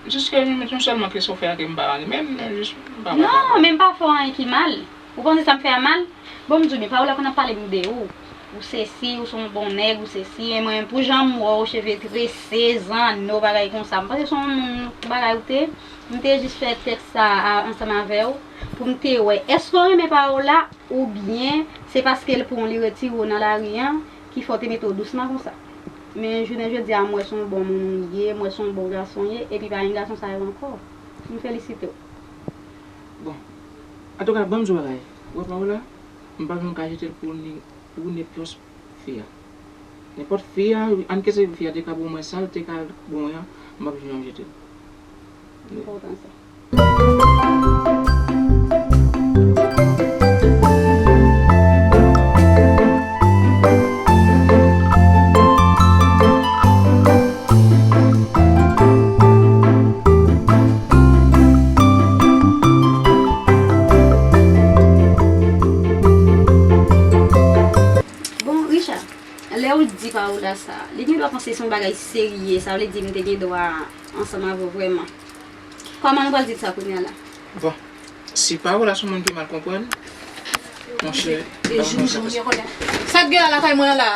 jis ke, se sèlman kesyon fè a ke m pa renmen, men jis, m pa fache avè w. Non, men m pa fè w anyen ki mal. Ou panse sa m fè a mal? Bon, m di w byen, pawòl la konn ap pale m de ou. Ou sesi, ou se yon bon nèg, ou sesi, e mwen, pou jan m wè w, cheve trese, zanno, bagay konsa. M panse se yon moun bagay ou te, m te jis fè tèks sa a ansanm avè w, pou m te wè, èske w renmen pawòl la, oubyen se paske l pran w, li retire w nan lari an, ki fè w te mete w dousman konsa. Men jounen jodi a, m wè se yon bon moun ou ye, m wè se yon bon gason w ye, epi pa gen gason sa yo ankò. M felisite w. Bon. Antouka, ban m di w bagay. Ou wè pawòl la? M pa menm ka jete l pou ni, pou nenpòt fi a. Nenpòt fi a, ann ke se fi a te ka ban mwen sa l te ka ban mwen an, m p ap janm jete l. Enpòtan sa. Bon, Richard, lè ou di Paola sa, li gen dwa panse se yon bagay serye, sa vle di m te gen dwa ansanm avè w vrèman. Kòman nou pral di l sa kounye a la? Bon, si Paola se yon moun ki mal konprann, monchè, e pa konprann sa pase. Sa k gen la lakay mwen an la?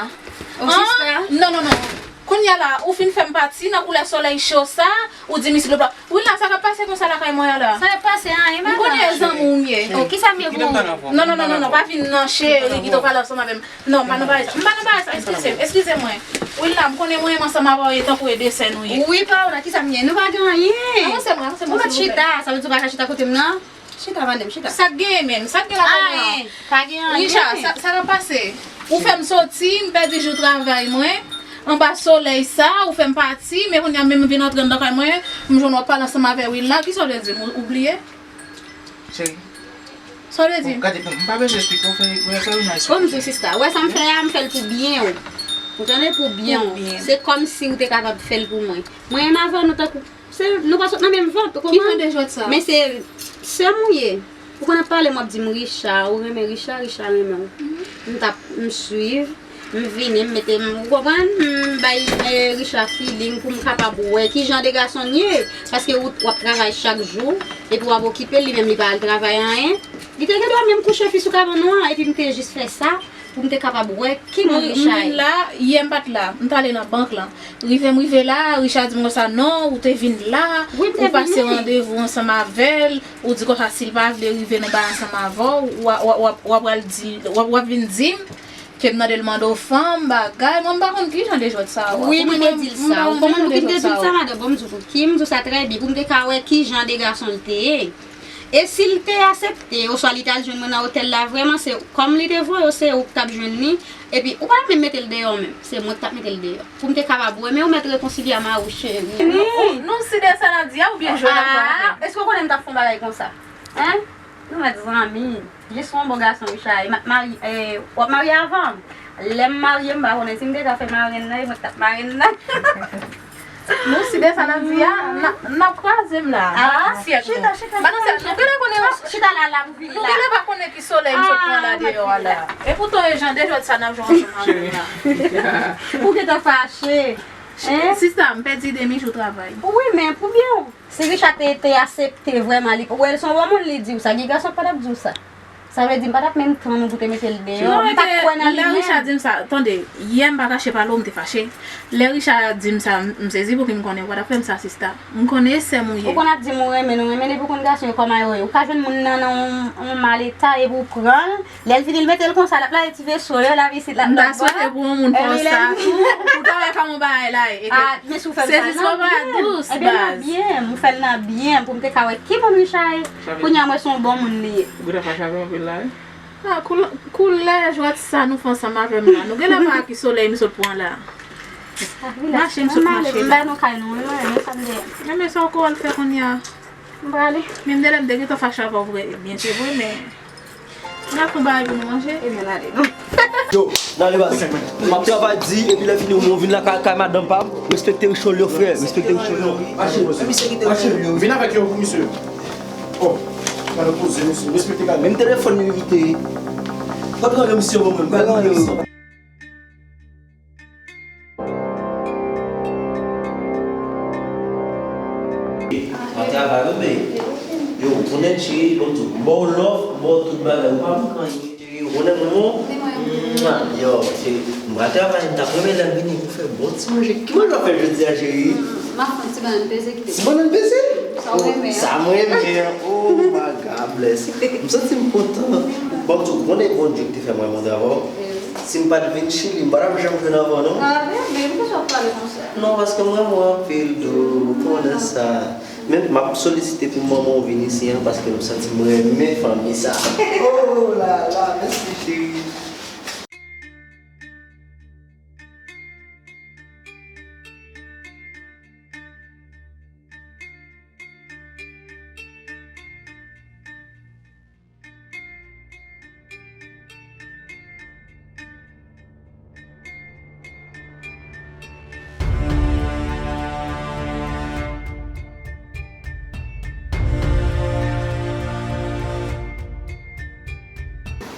Oh, sista. Non, non, non. Kounye a la, ou fin fè m pati nan koulè solèy cho sa, ou di miss Global. Wi la, sa k ap pase konsa lakay mwen an la? Sa k ap pase, anyen, madanm? M konnen e zanmi w m ye. Oh, kisa m ye pou ou? Non, non, non, non, non, pa vin nan cheri, kite w pale ansanm avè m. Non, m pa nan bagay sa. M pa nan bagay sa, eskize m, eskize mwen. Wi la, m konnen mwen menm ansanm avè w e tankou e de sè nou ye. Wi, Paola, kisa m ye? Nou pa gen anyen. Avanse mwen, avanse mwen, silvouplè. Ou mèt chita, sa vle di w pa ka chita kote m nan? Chita, madanm, chita. Sa k genyen menm? Sa k gen lakay mwen an? Anyen, pa gen anyen. Richard, sa, sa k ap pase? Ou fè m soti, m pèdi jou travay mwen, anba solèy sa, ou fè m pati, men kounye a menm m vin antre anndan kay mwen, m jwenn w ap pale ansanm avè Will la, kisa w te di m? Ou, ou bliye? Cheri. Sa w te di m? Bon, gade, bon, m pa bezwen esplike w, fè, fè, fè Will la esplike w. Bon, m di w, sista, wè sa m fè a, m fè l pou byen w. Ou tande? Pou byen w. Pou byen. Se kòmsi ou te kapab fè l pou mwen. Mwen menm avè w, nou tankou Se, nou pa sot nan menm vant, ou konprann? Ki jan de jwèt sa? Men se sè m ou ye. Ou konn ap pale, m ap di m, "Richard, ou renmen Richard, Richard renmen w." M t ap, m swiv, m vini, m mete, m, ou konprann? M bay, eh, Richard feeling pou m kapab wè ki jan de gason l ye. Paske ou, w ap travay chak jou, epi w ap okipe l, li menm li pa al travay anyen. Li te gen dwa menm kouche fi sou kabann ou an, epi m te jis fè sa pou m te kapab wè ki moun Richard ye. Mwen la, yè m pa t la, m t ale nan bank lan. Rive m rive la, Richard di m konsa, "Non, ou te vin la, ou pase randevou ansanm avè l, ou di konsa si l pa vle rive nan bay ansanm avè w, w a, w a, w a, w a pral di, w a, w ap vin di m ke m tande l mande w fanm, bagay." Mwen m pa konn ki jan de jwèt sa a. Wi, mwen te di l sa. Ou konprann pou ki m te di l sa, madanm? Bon, m di w pou ki, m di w sa trè byen, pou m te ka wè ki jan de gason l te ye. E si l te aksepte, oswa li t al jwenn mwen nan otèl la, vrèman, se kòm li te voye w, se ou k t ap jwenn li. Epi, ou pa menm mete l deyò menm. Se mwen k t ap mete l deyò. Pou m te kapab wè, men ou mèt rekonsilye a mari w, cheri. Nou, nou, nou si de sa n ap di a, oubyen jwèt n ap jwe avè l? Èske w konnen m t ap fè yon bagay konsa? Hein? Nou mèt zanmi. Jis yon bon gason, Richard. E m ap marye, eh, w ap marye avan m. Lè m marye, m pa konnen si m te ka fè marenn nan, e mwen k t ap marenn nan. Nou si de sa n ap di a, n ap, n ap kwaze m la. Ah, syèk nou. Chita, chita, chita, chita. Nou genlè konnen, chita la, la, m vini la. Nou genlè pa konnen ki solèy m sot pran la deyò a la. E poutan e jan de jwèt sa n ap jwe ansanm avè m la. Ou gentan fache. Hein? Sista, m pèdi ide m, jou travay. Wi, men pou byen w. Si Richard te, te aksepte vrèman, li wè l se yon bon moun, li di w sa. Gen gason ki pa t ap di w sa. Sa vle di m pa t ap menm tann ou pou te mete l deyò. M pa t kwè nan li menm. Lè Richard di m sa, tande, yè m pa kache pale w, m te fache. Lè Richard di m sa, m, m sezi pouki m konnen ou pa t ap fè m sa, sista. M konnen e sè m ou ye. Ou konn ap di m ou renmen l, ou renmen l, epi ou konn gason yo kòman yo ye. Ou ka jwenn moun nan nan yon, yon mal eta epi ou pran l. Lè l vini, l mete l konsa, l ap lave ti veso yo, lave isit, l ap lòt bò. M ta swete pou yon moun fè w sa tou, pou w ta wè kòman bagay la ye. Ah, men si w fè m sa, se jis yon bagay dous, baz. Ebyen, nan byen, m fè l nan byen, pou m te ka wè ki moun Richard ye. Kounye a, m wè se yon bon moun li ye. Ou gentan fache avè m anpil la, wi. Ah, koulè, koulè jwèt sa nou fè ansanm avè m la. Nou genlè pa wè ki solèy m sot pran la. Mache, m sot mache la. M ba nou kay nou, wi, mwen, men sa m gen. Men, men sa w ko al fè kounye a? M prale. Men m te, lè m te gentan fache avè w vre, ebyen, se vre, men n ap fè yon bagay pou nou manje. Ebyen, n ale, non. Yo, n ale, baz. M ap travay di, epi lè fini, ou vin lakay, kay madanm pa m. Respekte Richelieu, frè. Respekte Richelieu. Mache, mache. Vin avèk yo pou misye. Oh, gade poze, misye. Respekte, gade. Menm telefòn li kite. Pa pran yon misye, mwen, mwen. Gade, gade. Mwen travay, wi, men. Yo, ou konnen, cheri, bon, m ba w love, m ba w tout bagay. Ou pa manke anyen, cheri. Ou konnen mwen, bon? Mwa, yo, cheri, m pral travay, m t ap renmen lè m vini pou fè bon ti manje. Ki manje w ap fè jodi a, cheri? M ap fè yon ti bannann peze kite. Ti bannann peze? Sa w renmen an. Sa m renmen an. Oh my God bless. M santi m kontan. Bon, m di w, ou konnen Bondye ki te fè mwen renkontre avè w. Si m pa t vin Chili, m pa t ap janm jwenn avè w, non. Ah, men, men, poukisa w ap pale konsa? Non, paske m renmen w anpil, dou, ou konnen sa. Men m ap solisite pou manman w vin isi an, paske m santi m renmen fanmi sa. Oh la la, mèsi, cheri.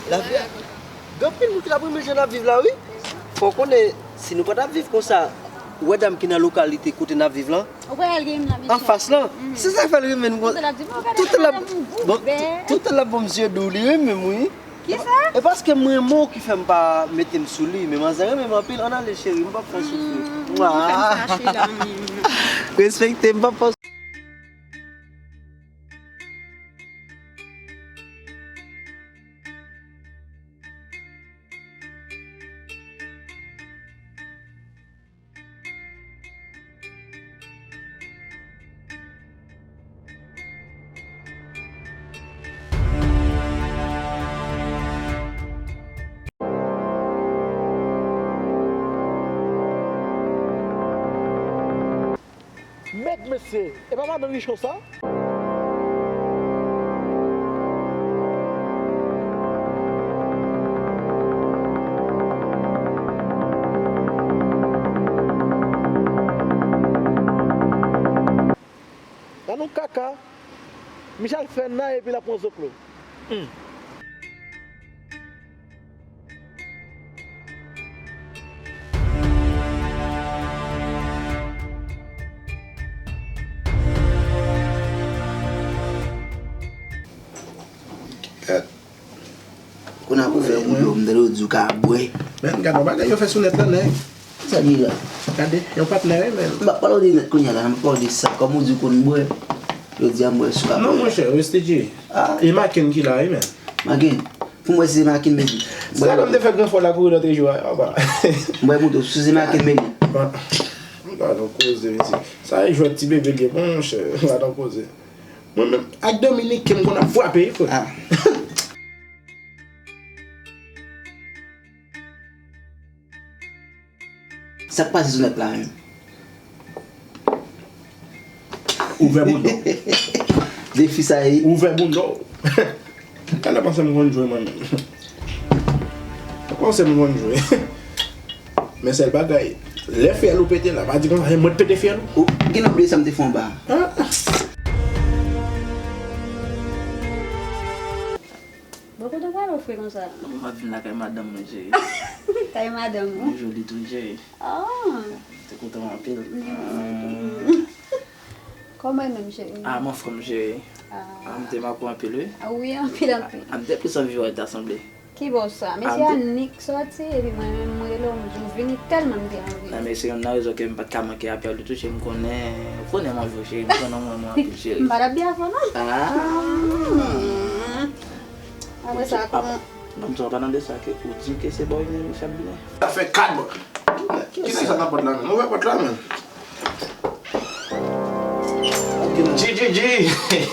Lavi a, gen anpil moun ki t ap renmen jan n ap viv la, wi. Fò w konnen, si nou pa t ap viv konsa, ou wè dam ki nan lokalite kote n ap viv lan, anfas lan. Se sa k fè l renmen nou konsa. Tout tan l ap, bon, tout tan l ap ban m zye dou, li renmen m, wi. Kisa? E paske m renmen w ki fè m pa mete m sou li, men manzè renmen m anpil. Ann ale, cheri, m p ap fè w soufri. Mwa. Respekte, m p ap fè w Mèt mesye, e pa madanm Richon sa? Gad yon kaka. Michel fè nan epi l ap pran zoklo. Gad. Kounye a pou fè yon dlo, m tande w di w ka bwè. Men, gad yon bagay yo fè sou nèt lan, nèg. Sa li la? Gade, yon patnè, wi, men. M pa pale w de nèt kounye a la, m pale w de sa. Kòm ou di w konn bwè, yo di a m bwè sou ka. Non, monchè, reste Djeri. Ah. E Maken ki la, wi, men. Maken? Pou mwen, se Maken, men. Sa kòm te fè gran fò la kouri lòt jou a, anba. M bwè pou tou, si se Maken, men. Bon. Gad yon koze, mesye. Sa e jwèt ti bebe l ye, monchè. Gad yon koze. Mwen menm, ak Dominiken m konn ap frape, wi, frè. Ah. Sa k pase sou nèt la menm? Ouvè bounda w. Defi sa ye. Ouvè bounda w. Talè panse m konn jwe mwen menm. Panse m konn jwe. Men sèl bagay, lè fyèl ou pete la, pa di konsa, se mwen t pete fyèl ou. Ou gen lè bliye sa m te fè anba a. Ah. Bon, kote w prale w fre konsa? M ap vin lakay madanm mwen, cheri. Kay madanm ou? Mwen joli tou, cheri. Ah. Te kontan anpil. Mm. Kòman w ye menm, cheri? Ah, m anfòm, cheri. Ah. Ah, m te make w anpil, wi. Ah, wi, anpil, anpil. Ah, m te plis anvi wè w ta sanble. Ki bò sa? Mesye Annik sòti, epi mwen menm, m rele w, m di w vini tèlman m te anvi. Nan, men se youn nan rezon ke m pa t ka manke apèl ou tou, cheri, m konnen, ou konnen m anvi w, cheri, m konnen w renmen mwen anpil, cheri. M pa t ap byen avè w, non. Ah. Apre sa, kòman? Ban m di w, an palan de sa, ke ou di ke se bò w vini, misye ap vini. Sa fè kat bò. Kisa sa nan pòt la, men? Ouvè pòt la, men. G G G.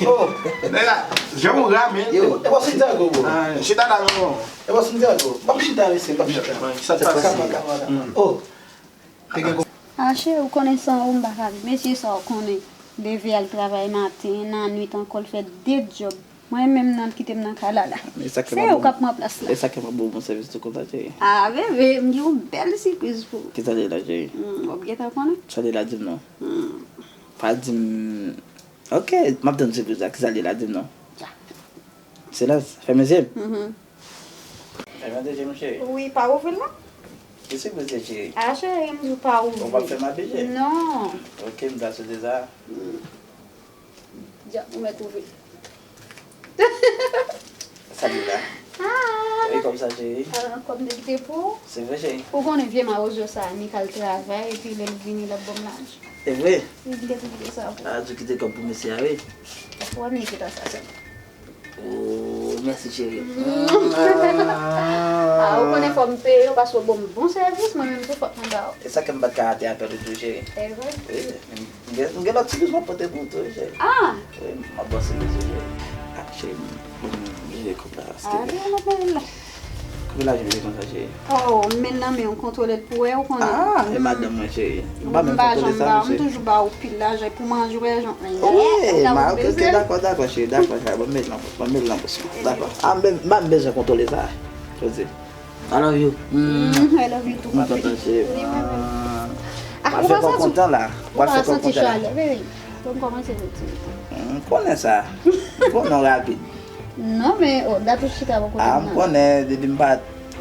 Oh. Nèg la, jan ou ramen. Yo, e pa Santiago, bro. Ah, chita la, non. E pa Santiago. M ap chita, mesye, m ap chita. Sa t pase? Kapa, kapa, kapa. Oh. Te gen Ah, cheri, ou konnen san ou m pa ka viv. Mesye sa ou konnen. Leve al travay maten, nan nwit ankò, l fè de djòb. Mwen menm nan kite m nan kay la la. Se yo k ap pran plas la. E sa k fè m ap ba w bon sèvis tou konsa, cheri. Ah, bebe, m gen yon bèl sipriz pou ou. Kisa l ye la, cheri? Hmm, w ap gentan konnen. Sa l ye la, di m non. Hmm. Pa di m. Ok, m ap tann sipriz la. Kisa l ye la, di m non. Ja. Silans, fèmen zye m. Mhm. Fèmen de je m, cheri. Wi, pa ouvri l non. Ki sipriz, cheri? Ah, cheri, m di w pa ouvri. Ou p ap fè m abije? Non. Ok, m ta swete sa. Hmm. Dja, ou mèt ouvri. Salut la. Ah. E kòb sa, cheri? Ah, kòb m te kite pou ou. Se vre, cheri? Ou konnen vye mawozo sa, Annik al travay, epi lè l vini, l ap ban m lajan. E vre? Wi, m te kite sa pou ou. Ah, ou kite kòb pou mesye a, wi. Fò Annik ta sa sèlman. Oh, mèsi, cheri. Mm. Ah, ou konnen fò m peye w, paske w ban m bon sèvis, mwen menm tou fòk mwen ba w. E sa ke m pa t ka rate apèl ou tou, cheri. E vre? Wi. M gen, m gen lòt sipriz m ap pote pou ou tou, cheri. Ah! Wi, m ap ba w sipriz, cheri. Ah, cheri, m, m, m bliye kòb la, silvouplè. Ah, wi, m ap mete l la. Konbyen lajan w mete konsa, cheri? Oh, m met nan men w, kontwole l pou wè, ou konnen. Ah, e madanm mwen, cheri. M pa menm kontwole sa, non, cheri. M toujou ba w pil lajan pou manje, w wè jan. Wi, ma, ok, ok, dakò, dakò, cheri, dakò, cheri. Ban m met nan, ban m met nan bous mwen. Dakò. Ah, m, m pa bezwen kontwole sa. Jodi. I love you. Mm, I love you too, papi. M kontan, cheri. Wi, mwen menm. Ah, m ap fè kò kontan la. M ap fè kò kontan la. Ou pa santi chalè, baby? Fò m kòmanse soti. M konnen sa. M konnen w rapid. Non, men, oh, dat ou chita bò kote m nan. Ah, m konnen, depi m pa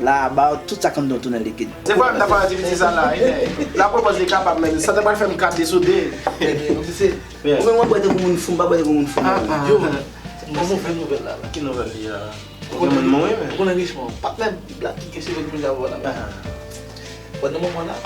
la, ba w tout sa k anndan w tounen likid. Se vre, m ta pale di piti sa la, wi, men la pwopòz li kapab, men sa te pral fè m ka desoude. Ou menm w ap bwè tankou moun fou, m pa bwè tankou moun fou, non. Ah, ah. Yo, m gen yon move nouvèl la, la. Ki nouvèl li a? Ou konnen, ou konnen Richemond, patnè Bib la ki gen seve pou jabo la. Ah. Bon, nan moman la,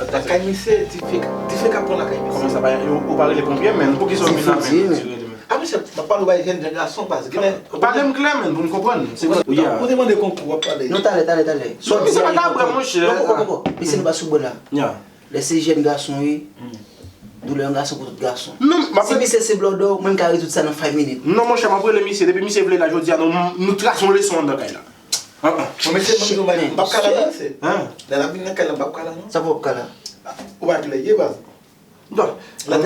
lakay misye, dife, dife k ap pran lakay misye. Kòman sa, pa, ou pa rele ponpye, men? Poukisa w vin la, men? Ti rele, men. Ah, mesye, m ap pale w bay jèn, jèn gason, baz. Pale m klè, men, pou m konprann. Se kwa? Ou te mande konkou, w ap pale. Non, talè, talè, talè. Non, misye pa ka bwè, monchè. Non, poko, poko. Misye nou pa sou bò la. Ya. Lè se jèn gason, wi. Doulè yon gason pou tout gason. Non, si misye se blòdò, mwen m ka rezoud sa nan five minutes. Non, monchè, m ap rele misye. Depi misye vle la, jodi a, nou, nou trase yon leson anndan kay la. Ah, ah. Bon, mesye, mwen di w, m p ap ka la, non, mesye. Lè l ap vin nan kay la, m p ap ka la, non. Sa pou w ap ka la? Ou pa klè, ye, baz. Bon, bon,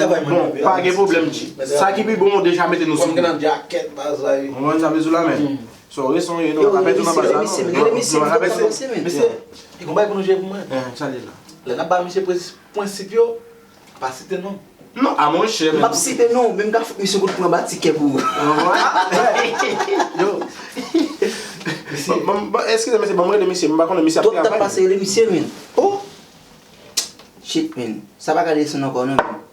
pa gen pwoblèm, G. Sa ki pi bon, ou deja mete nou sou. Ou konn nan djakèt, baz la, wi. Ou konn sa bezwen la, men. Sa w reson ye, nou pa ka pèdi nan baz la, non. Mesye, mesye, mesye, mesye, mesye, e konbyen pou nou jwe pou mwen? Eh, sa li la. Lè n ap ba misye prensip yo, pa site non. Non, a monchè, men. M ap site non, men m ka fout misye kout pwen ba tikè pou ou. Ou konprann? Yo, Bon, bon, bon, eskize, mesye, bon, mwen rele misye, m pa konnen misye ap travay. Twòp tan pase, rele misye, men. Oh! Shit, men. Sa pa ka desann ankò, non, men.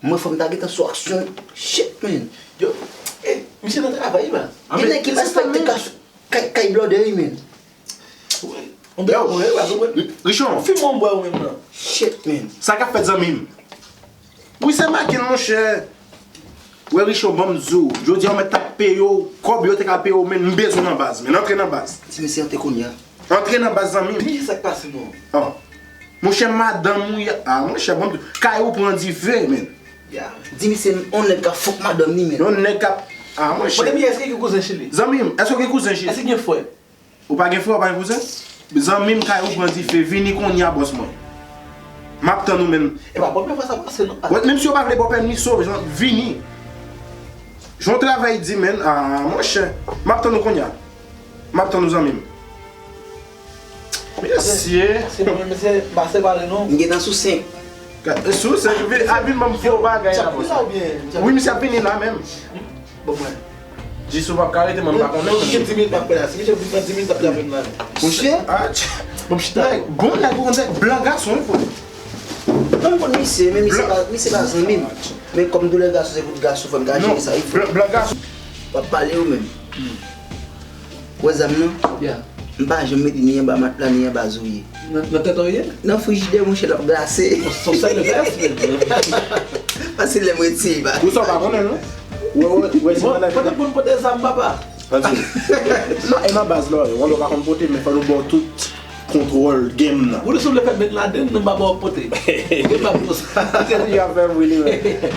Mwen, fò m ta gentan sou aksyon. Shit, men. Yo, eh, misye nan travay, man. Gen nèg ki pa respekte kay, kay, kay blòdè, wi, men. Yon bagay mwen, wi, Richon. Fi mwen bwè ou menm nan. Shit, men. Sa k ap fèt, zanmi m? Wi, se Makin, monchè. Wè, Richon, ban m di w. Jodi a, w mèt t ap peye w kòb yo te ka peye w, men m bezwen w nan baz, men antre nan baz. Ti mesye, antre kounye a. Antre nan baz, zanmi m. Di sa k pase, non. Ah. Monchè, madanm ou, a, monchè, ban m di w. Kay ou pran dife, men. Ya. Di misye, yon nèg k ap fòk madanm li, men. Yon nèg k ap, a, monchè. Mwen, èske gen kouzen Chili? Zanmi m, èske w gen kouzen Chili? Èske gen frè? Ou pa gen frè, ou pa gen kouzen? Zanmi m, kay ou pran dife, vini kounye a, bòs mwen. M ap tann ou, men. E pa premye fwa sa pase, non. Wè, menm si yo pa vle ba w pèmi, sove, jan, vini. Jan w travay di, men, a, monchè. M ap tann ou kounye a. M ap tann ou, zanmi m. Mesye. Se mwen, mesye, m pase pale, non. M gentan sou senk. Sou senk, vin, a, vin ban m fo bagay la, bòs. Wi, misye ap vini la, menm. Bon, mwen. Jis ou p ap ka rete, mwen m pa konnen w. Misye di minit m ap fè la. Si misye di minit m ap travay la. Monchè. Ah, tch-, bon, chita. Nèg, bon, nèg, ou konn nèg blan gason, wi, frè. Mwen m konn misye, men misye pa, misye pa zanmi m. Men kòm doulè gason, se pou gason, fò m ka jere sa, wi, frè. Blan, blan gason. W ap pale ou menm. Ou wè zam nan? Ya. M pa janm mete ni anba matla, ni anba zorye. Nan, nan tèt ou ye? Nan frijidè, monchè, l ap glase. Son sèl vès, men. Pase lè m retire, ba. Ou sa w pa konnen, non? Wè, wè, wè, se pandan. Pote pou n pote zam, papa. Ann di. Non, e nan baz la, w pa konn pote, men fò nou ba w tout kontwòl game nan. Ou te sou le fè Bin Laden, nou pa ba w pote. Ou te pa pou sa. Se ti afè m, wi, li, wè.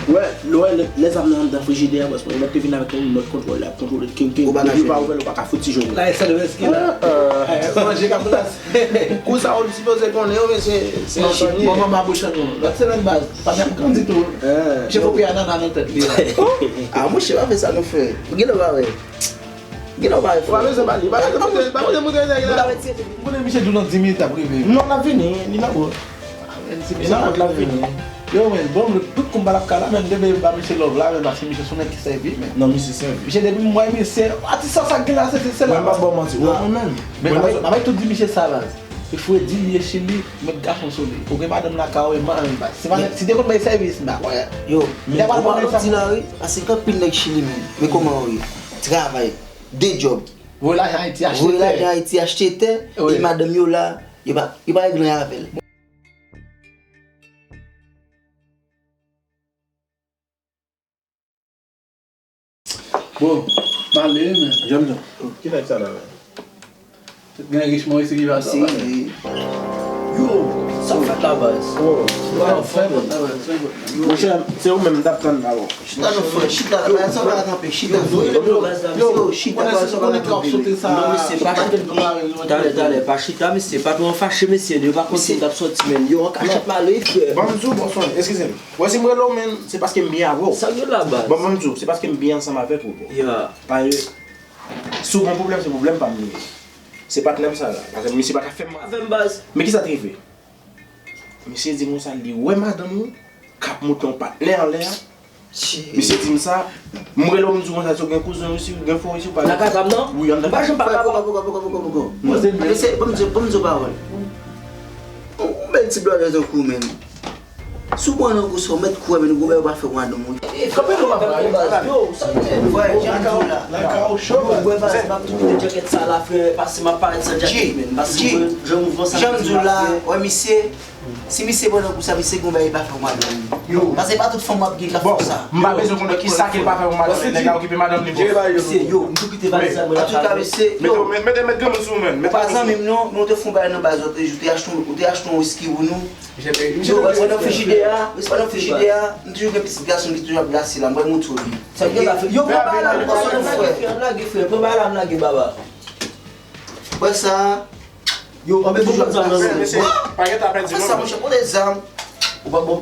Wè, lè, lè, lè zam nan anndan frijidè a, paske lòt te vin avèk yon remote control, l ap kontwole, ken, ken, depi w pa ouvè l, ou pa ka fout ti jwe. La, e sèl vès ki la. Manje k ap glase. Kou sa ou sipoze konnen yo, men se, se yon sonye. Manman mabouchan nou. Lòt semèn baz, pa t ap grandi tou. Misye fò peye anana nan tèt li la. Ah, monchè, pa fè sa non, frè. Ou genlè pa wè. Genlè pa wè, frè. Ou pa bezwen pale. Pa bezwen moutre, pa bezwen moutre nèg la. M konnen misye di w nan dis minit l ap rive. Non, l ap vini, li nan wout. Li nan wout, l ap vini. Yo, men, bon, tout konba l ap ka la, men m te vle ba misye love la, men paske misye se yon nèg ki sèvi, men. Non, misye sèvi. Misye depi m wè misye, atis sa, sa k gen la, se, se, se la. Mwen m p ap ba w manti. Ou wè mwen menm. Men m ap, m ap tout di misye sa, baz. Se fredi li ye Chili, met gason sou li. Ou gen madanm lakay ou, e manman li, baz. Si madanm, si te konn bay sèvis, m pa kwè. Yo, men ou pa manti la, wi. Paske gen anpil nèg Chili, men. Men kòman ou ye? Travay, de djòb. Voye lajan Ayiti, achte tè. Voye lajan Ayiti, achte tè. Wi. E madanm yo la, yo pa, yo pa regle anyen avè l. Bon, m ale wi, men. Janm jan. Ki nèg sa la, men? Tout gen Richemond isi ki pase, wi. Yo, sa k fèt la, baz? Oh. Yo, fè bon travay, fè bon. Monchè, se ou menm m t ap tann la, bro. Chita non, frè, chita. Bagay sa pa ka kanpe, chita. Yo, chita, bagay sa pa ka kanpe. Non, mesye, pa chita. Talè, talè, pa chita, mesye. Patwon an fache, mesye. Yo pa konn si m t ap sòti, men. Yo, an kachèt m ale, frè. Ban m di w, bòs mwen, eskize m. Wè, si m rele w, men, se paske m byen avè w. Sa k gen la, baz? Bon, ban m di w, se paske m byen ansanm avèk ou, bro. Ya. Paske si w gen pwoblèm, se pwoblèm pa m li ye. Se patnè m sa la. Paske misye pa ka fè m mal. Avè m, baz. Men kisa t rive? Misye di m konsa, li wè madanm ou k ap montre yon patnè anlè a. Misye di m sa, m rele w, m di w konsa, si w gen kouzen isi, w gen frè isi, w pa gen. Lakay pa m nan? Wi, anndan. M pa janm pa papa. Poko, poko, poko, poko, poko. Mesye, ban m di, ban m di w pawòl. Ou bèl ti blòdè tankou w menm. Si w pran nan gou sa, w mèt kouri, men gou bagay ou pa fè w madanm ou. Kanpe nou, papa. Yo, sa w gen? Frè, jan m di w la. Lakay ou cho, baz. Ou wè, baz, m ap tou kite djakèt sa la, frè, paske m ap parèt san djakèt, men. Paske mwen, jan mouvman sa, jan m di w la, wè, misye, si misye pran nan gou sa, misye gon bagay li pa fè w madanm li. Yo. Paske pa tout fanm w ap gen k ap fè sa. M pa bezwen konnen kisa ke l pa fè pou madanm li, nèg la okipe madanm li, bro. Misye, yo, m tou kite valiz la, mwen lakay mwen. Antouka, mesye, yo. Mete, mete, mete grenn sou ou menm. Ou pa zanmi m, non, men w te fè yon bagay nan baz ou, ou te, ou te achte yon, ou te achte yon wiski pou nou. Yo, wè, pandan frijidè a, pandan frijidè a, m toujou gen pitit gason ki toujou ap glase la, m pral montre w li. Sa gen la, frè? Yo, pran bagay la, m lage, frè, pran bagay la, m lage, baba. Wè sa. Yo, anben, bon, bon, zam nan, mesye, pa gen tan pèdi, non. Fè sa, monchè, pran de zam. Ou pa bon.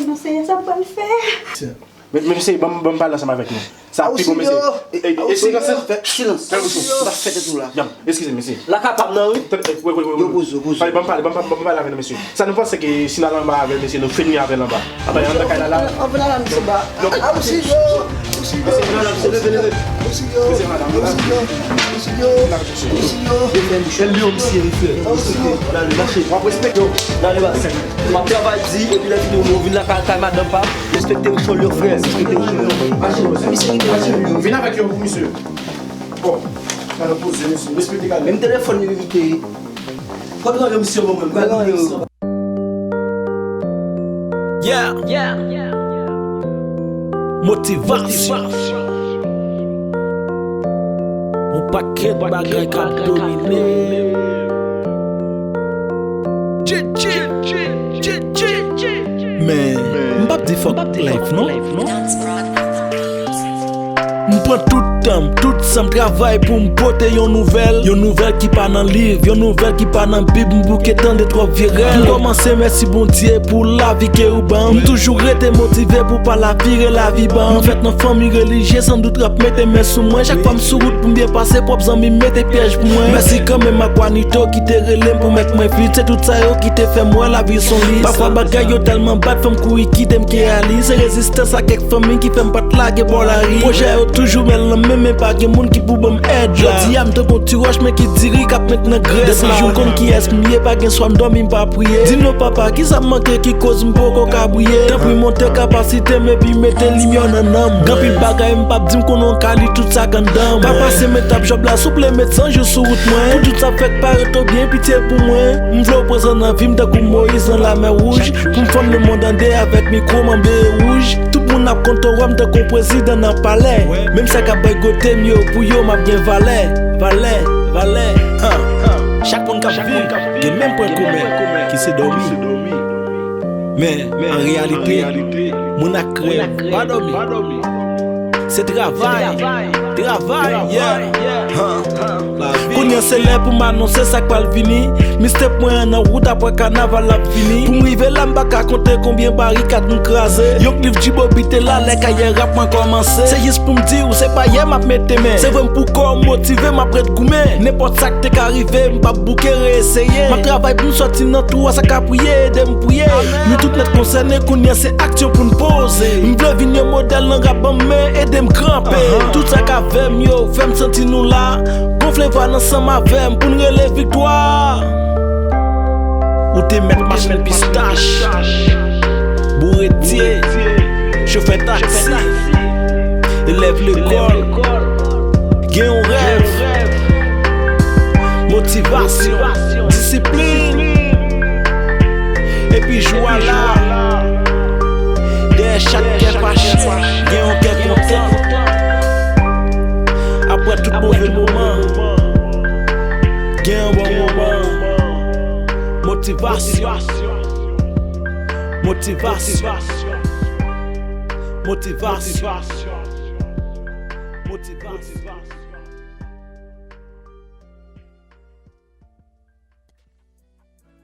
Senyè, non, Senyè, sa m pral fè? Men, men, mesye, ban m, ban m pale ansanm avèk nou. Sa pi bon, mesye. E, e, e, silans, silans. Fè bouch ou. M ap fè tèt ou la. Eskize, mesye. La kapab nan, wi. Yo poze, yo poze. Pale, ban m pale, ban m, ban m pale avè nou, mesye. Sa nou panse ke si n al anba avè l, mesye, nou fini avè l anba? Anba, anndan kay la, la. Anba la, misye ba. A, a, osi yo. Osi yo. Mesye, leve, leve, leve. Osi yo. Mesye, madam. Osi yo. Osi yo. Osi yo. Osi yo. L yo, misye, mesye. Osi yo. N ale, mache. W ap respekte yo. N ale, baz. M ap travay di, epi lè fini, ou vin lakay, kay madanm pa. Respekte Richelieu, frè. Respekte Richelieu. Mache, mache. Vin avèk yo pou misye. Bon, sa nou poze, mesye. Respekte gade. Menm telefòn li kite. Fò nou ranje misye, bon, mwen. Gade yo. Yeah. Motivasyon. Yon pakèt bagay k ap domine. Men, m p ap di fòk life, non. M pran tout tan m, tout san m travay pou m pote yon nouvèl. Yon nouvèl ki pa nan liv, yon nouvèl ki pa nan Bib. M bouke tande twòp vye rèv. M kòmanse mèsi Bondye pou lavi ke ou ban m. M toujou rete motive pou pa la vire lavi ban m. M fèt nan fanmi relijye, san dout rap mete men sou mwen. Chak fwa m sou wout pou m byen pase, pwòp zanmi m mete pyèj pou mwen. Mèsi kanmenm ak Wanito ki te rele m pou mèt mwen fit. Se tout sa yo ki te fè m wè lavi s on lis. Pafwa bagay yo tèlman bad, fò m kouri kite m ke ali. Se rezistans ak kèk fanmi ki fè m pa t lage bò lari. Pwojè yo toujou bèl nan men, men pa gen moun ki pou ban m èd la. Jodi a, m tankou ti wòch, men ki diri k ap met nan grès la. Jou m konn kiyès m ye, pa gen swa m dòmi, m pa priye. Di non, papa, kisa m manke ki koz m poko ka briye? Tanpri, monte kapasite m epi mete limyè nan nanm. Gen anpil bagay m p ap di, m konnen w ka li tout sa k anndan m. Pa pase m etap jòb la, souple, met san jou sou wout mwen. Pou tout sa fèk parèt ou byen, pitye pou mwen. M vle w prezan nan vi m tankou Moyiz nan Lamè Wouj. Pou m fann lemonn an de avèk mikwo m an beye wouj. Tout moun ap konn tò wè m tankou prezidan nan palè. Menm sa k ap bay gote m yo, pou yo m ap gen valè. Valè, valè. Chak moun k ap viv gen menm pwen komen, ki se dòmi. Men, an reyalite, moun ak krèv pa dòmi. Se travay, travay, yeah. Kounye a se lè pou m anonse sa k pral vini. Mixtape mwen an nan wout apre kanaval ap vini. Pou m rive la, m pa ka konte konbyen barikad m kraze. Yon liv Jibobi te la lè karyè rap mwen kòmanse. Se jis pou m di w, se pa yè m ap mete men. Se vre m pou kò m motive, m ap ret goumen. Nenpòt sa k te ka rive, m p ap bouke reeseye. M ap travay pou m sòti nan twou a, sa ka priye, ede m priye. Nou tout nèt konsène, kounye a se aksyon pou n poze. M vle vin yon modèl nan rap, ban m men, ede m kanpe. Tout sa k avè m yo, fè m santi nou la. Gonfle vwa n ansanm avè m pou n rele viktwa. Ou te mèt mache nan pistach, bouretye, chofè taksi, elèv lekòl, gen yon rèv, motivasyon, disiplin. Epi jou a la, dèyè chak kè fache, gen yon kè kontan. Apre tout move moman, gen yon bon moman. Motivasyon. Motivasyon. Motivasyon. Motivasyon.